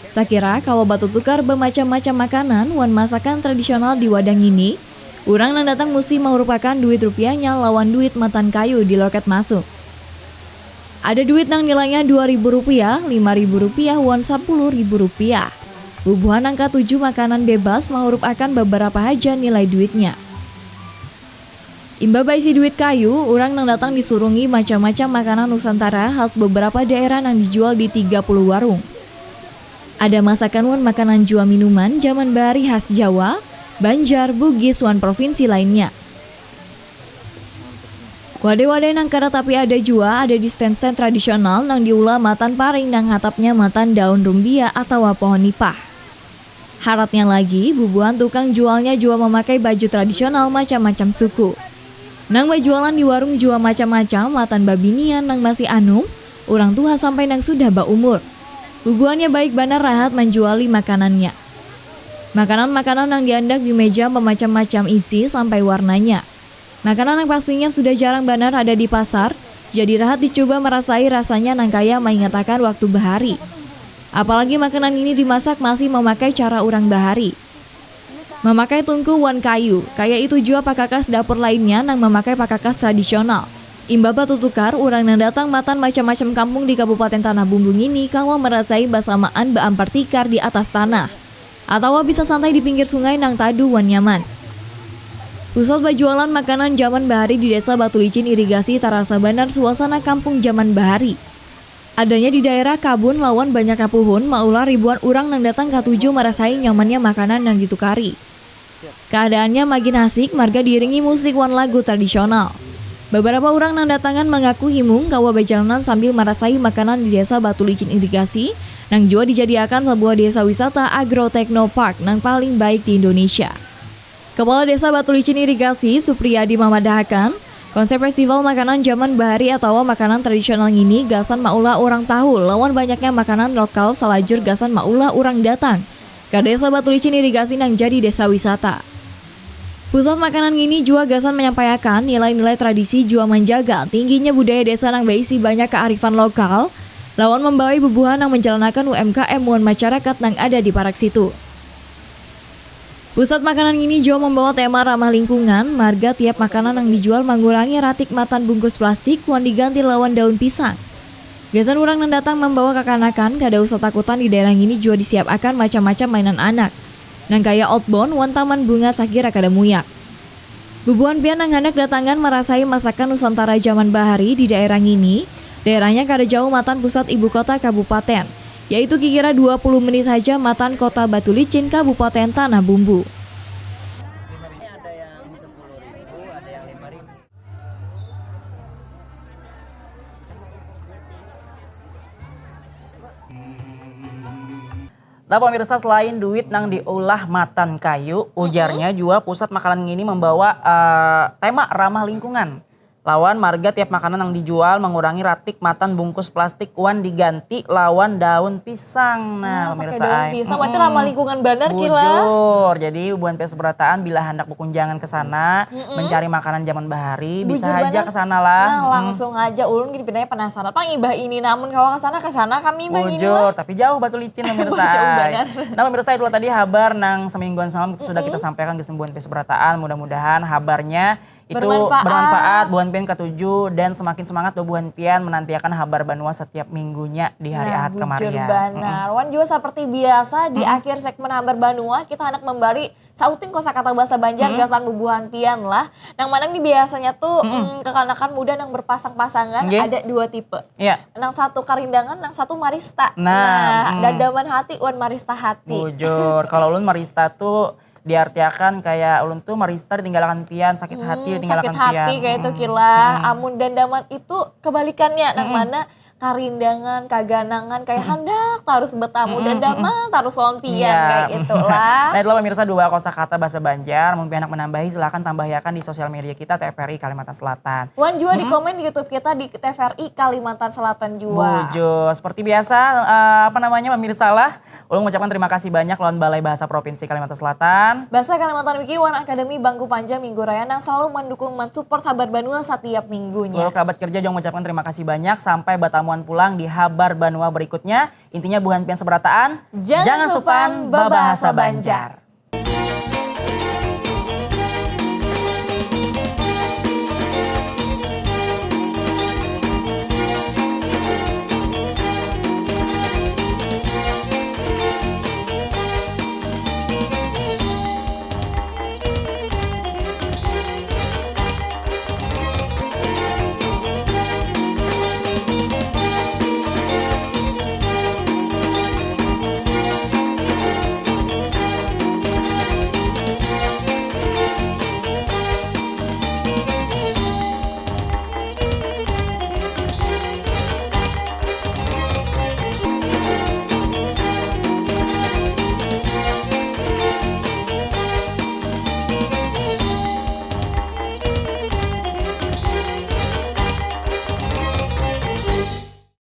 Sakira kawa batutukar bamacam-macam makanan wan masakan tradisional di wadah ngini, urang nang datang musti mahurupakan duit rupiahnya lawan duit matan kayu di loket masuk. Ada duit nang nilainya dua ribu rupiah, lima ribu rupiah, wan sapuluh ribu rupiah. Bubuhan nang katuju makanan bebas mahurupakan babarapa haja nilai duitnya. Imbah baisi duit kayu, urang nang datang disurungi macam-macam makanan Nusantara khas beberapa daerah nang dijual di tiga puluh warung. Ada masakan wan makanan jua minuman zaman bahari khas Jawa, Banjar, Bugis, wan provinsi lainnya. Wadai-wadai nang kada tapi ada jua ada di stand-stand tradisional nang diulah matan paring nang hatapnya matan daun rumbia atawa pohon nipah. Haratnya lagi, bubuhan tukang jualnya jua mamakai baju tradisional macam-macam suku. Nang bajualan di warung jua macam-macam matan babinian nang masih anum, urang tuha sampai nang sudah baumur. Bubuhannya baik banar rahat manjuali makanannya. Makanan-makanan nang diandak di meja mamacam-macam isi sampai warnanya. Makanan nang pastinya sudah jarang banar ada di pasar, jadi rahat dicuba marasai rasanya nang kaya maingatakan waktu bahari. Apalagi makanan ngini dimasak masih mamakai cara urang bahari. Mamakai tungku wan kayu, kaya itu jua pakakas dapur lainnya nang mamakai pakakas tradisional. Imbah batutukar, urang nang datang matan macam-macam kampung di Kabupaten Tanah Bumbu ngini kawa marasai basamaan baampar tikar di atas tanah. Atawa bisa santai di pinggir sungai nang taduh wan nyaman. Pusat bajualan makanan jaman bahari di Desa Batulicin Irigasi tarasa banar suasana kampung jaman bahari. Adanya di daerah kabun lawan banyaknya puhun maulah ribuan urang nang datang katuju marasai nyamannya makanan nang ditukari. Keadaannya magin hasik marga diiringi musik wan lagu tradisional. Beberapa urang nang datangan mangaku himung kawa bajalanan sambil marasai makanan di Desa Batulicin Irigasi nang jua dijadiakan sabuah desa wisata Agro Techno Park nang paling baik di Indonesia. Kepala Desa Batulicin Irigasi, Supriyadi mamadahakan, konsep festival makanan jaman bahari atawa makanan tradisional ngini gasan maulah urang tahu lawan banyaknya makanan lokal salajur gasan maulah urang datang ka Desa Batulicin Irigasi nang jadi desa wisata. Pusat makanan ngini jua gasan manyampaiakan nilai-nilai tradisi jua manjaga tingginya budaya desa nang baisi banyak kearifan lokal lawan mambawai bubuhan nang manjalanakan U M K M wan masyarakat nang ada di parak situ. Pusat makanan ngini jua mambawa tema ramah lingkungan, marga tiap makanan nang dijual mangurangi ratik matan bungkus plastik wan diganti lawan daun pisang. Gasan urang nang datang mambawa kakanakan, kada usah takutan di daerah ngini jua disiapakan macam-macam mainan anak. Nang kaya outbound wan taman bunga sakira kada muyak. Bubuhan pian nang handak datangan marasai masakan Nusantara jaman bahari di daerah ngini, daerahnya kada jauh matan pusat ibu kota kabupaten, yaitu kikira dua puluh menit haja matan kota Batulicin, Kabupaten Tanah Bumbu. Nah pemirsa, selain duit nang diulah matan kayu, ujarnya jua pusat makanan ngini mambawa eh, tema ramah lingkungan. Lawan marga tiap makanan nang dijual mangurangi ratik matan bungkus plastik wan diganti lawan daun pisang. Nah, Nah, pakai pemirsa daun ai. pisang, berarti ramah lingkungan banar kila. Bujur. Jadi bubuhan pian seberataan bila handak berkunjangan ke sana mencari makanan zaman bahari, bisa Bujur haja banar. ke sana lah. Nah, Mm-mm. langsung aja ulun gini pinanya penasaran. Pang imbah ini namun kawa ke sana, ke sana kami imbah ngini Bujur, lah. tapi jauh Batulicin pemirsa. Jauh Ai. banar. Nah pemirsa, itulah tadi habar nang semingguan semalam itu sudah kita sampaikan ke sembuhan pes berataan. Mudah-mudahan habarnya itu Bermanfaat. Bermanfaat, buhan pian katuju dan semakin semangat buhan pian menantiakan habar banua setiap minggunya di hari Nah, Ahad bujur kemarian. Banar. Wan jua seperti biasa di akhir segmen habar banua kita hendak membari sauting kosakata bahasa Banjar gasan bubuhan pian lah. Nang mana nih biasanya tuh mm, kekanakan muda nang berpasang-pasangan Nggih. Ada dua tipe. Iya. Nang satu karindangan, nang satu marista. Nah, mm. Dadaman hati wan marista hati. Bujur, kalau ulun marista tuh diartiakan kayak ulun tuh marista ditinggalakan pian, sakit hati Hmm, ditinggalakan sakit hati pian. Kayak itu kila. Amun dandaman itu kebalikannya, nang mana karindangan, kaganangan, kayak handak tarus betamu, dandaman tarus lawan pian, Iya. Kayak itulah. Nah, itulah pemirsa dua kosakata bahasa Banjar. Mungkin anak menambahi, silahkan tambahiakan di sosial media kita T V R I Kalimantan Selatan. Wan juga di komen di YouTube kita di T V R I Kalimantan Selatan juga. Bujur, seperti biasa, eh, apa namanya, pemirsa lah. Ulun mengucapkan terima kasih banyak lawan Balai Bahasa Provinsi Kalimantan Selatan. Bahasa Kalimantan Wiki wan Akademi Bangku Panjang Minggu Raya nang selalu mendukung mensupport Habar Banua setiap minggunya. Seluruh kerabat kerja juga mengucapkan terima kasih banyak. Sampai bertamuan pulang di Habar Banua berikutnya. Intinya buhan pian seberataan, Jangan supan babahasa Banjar.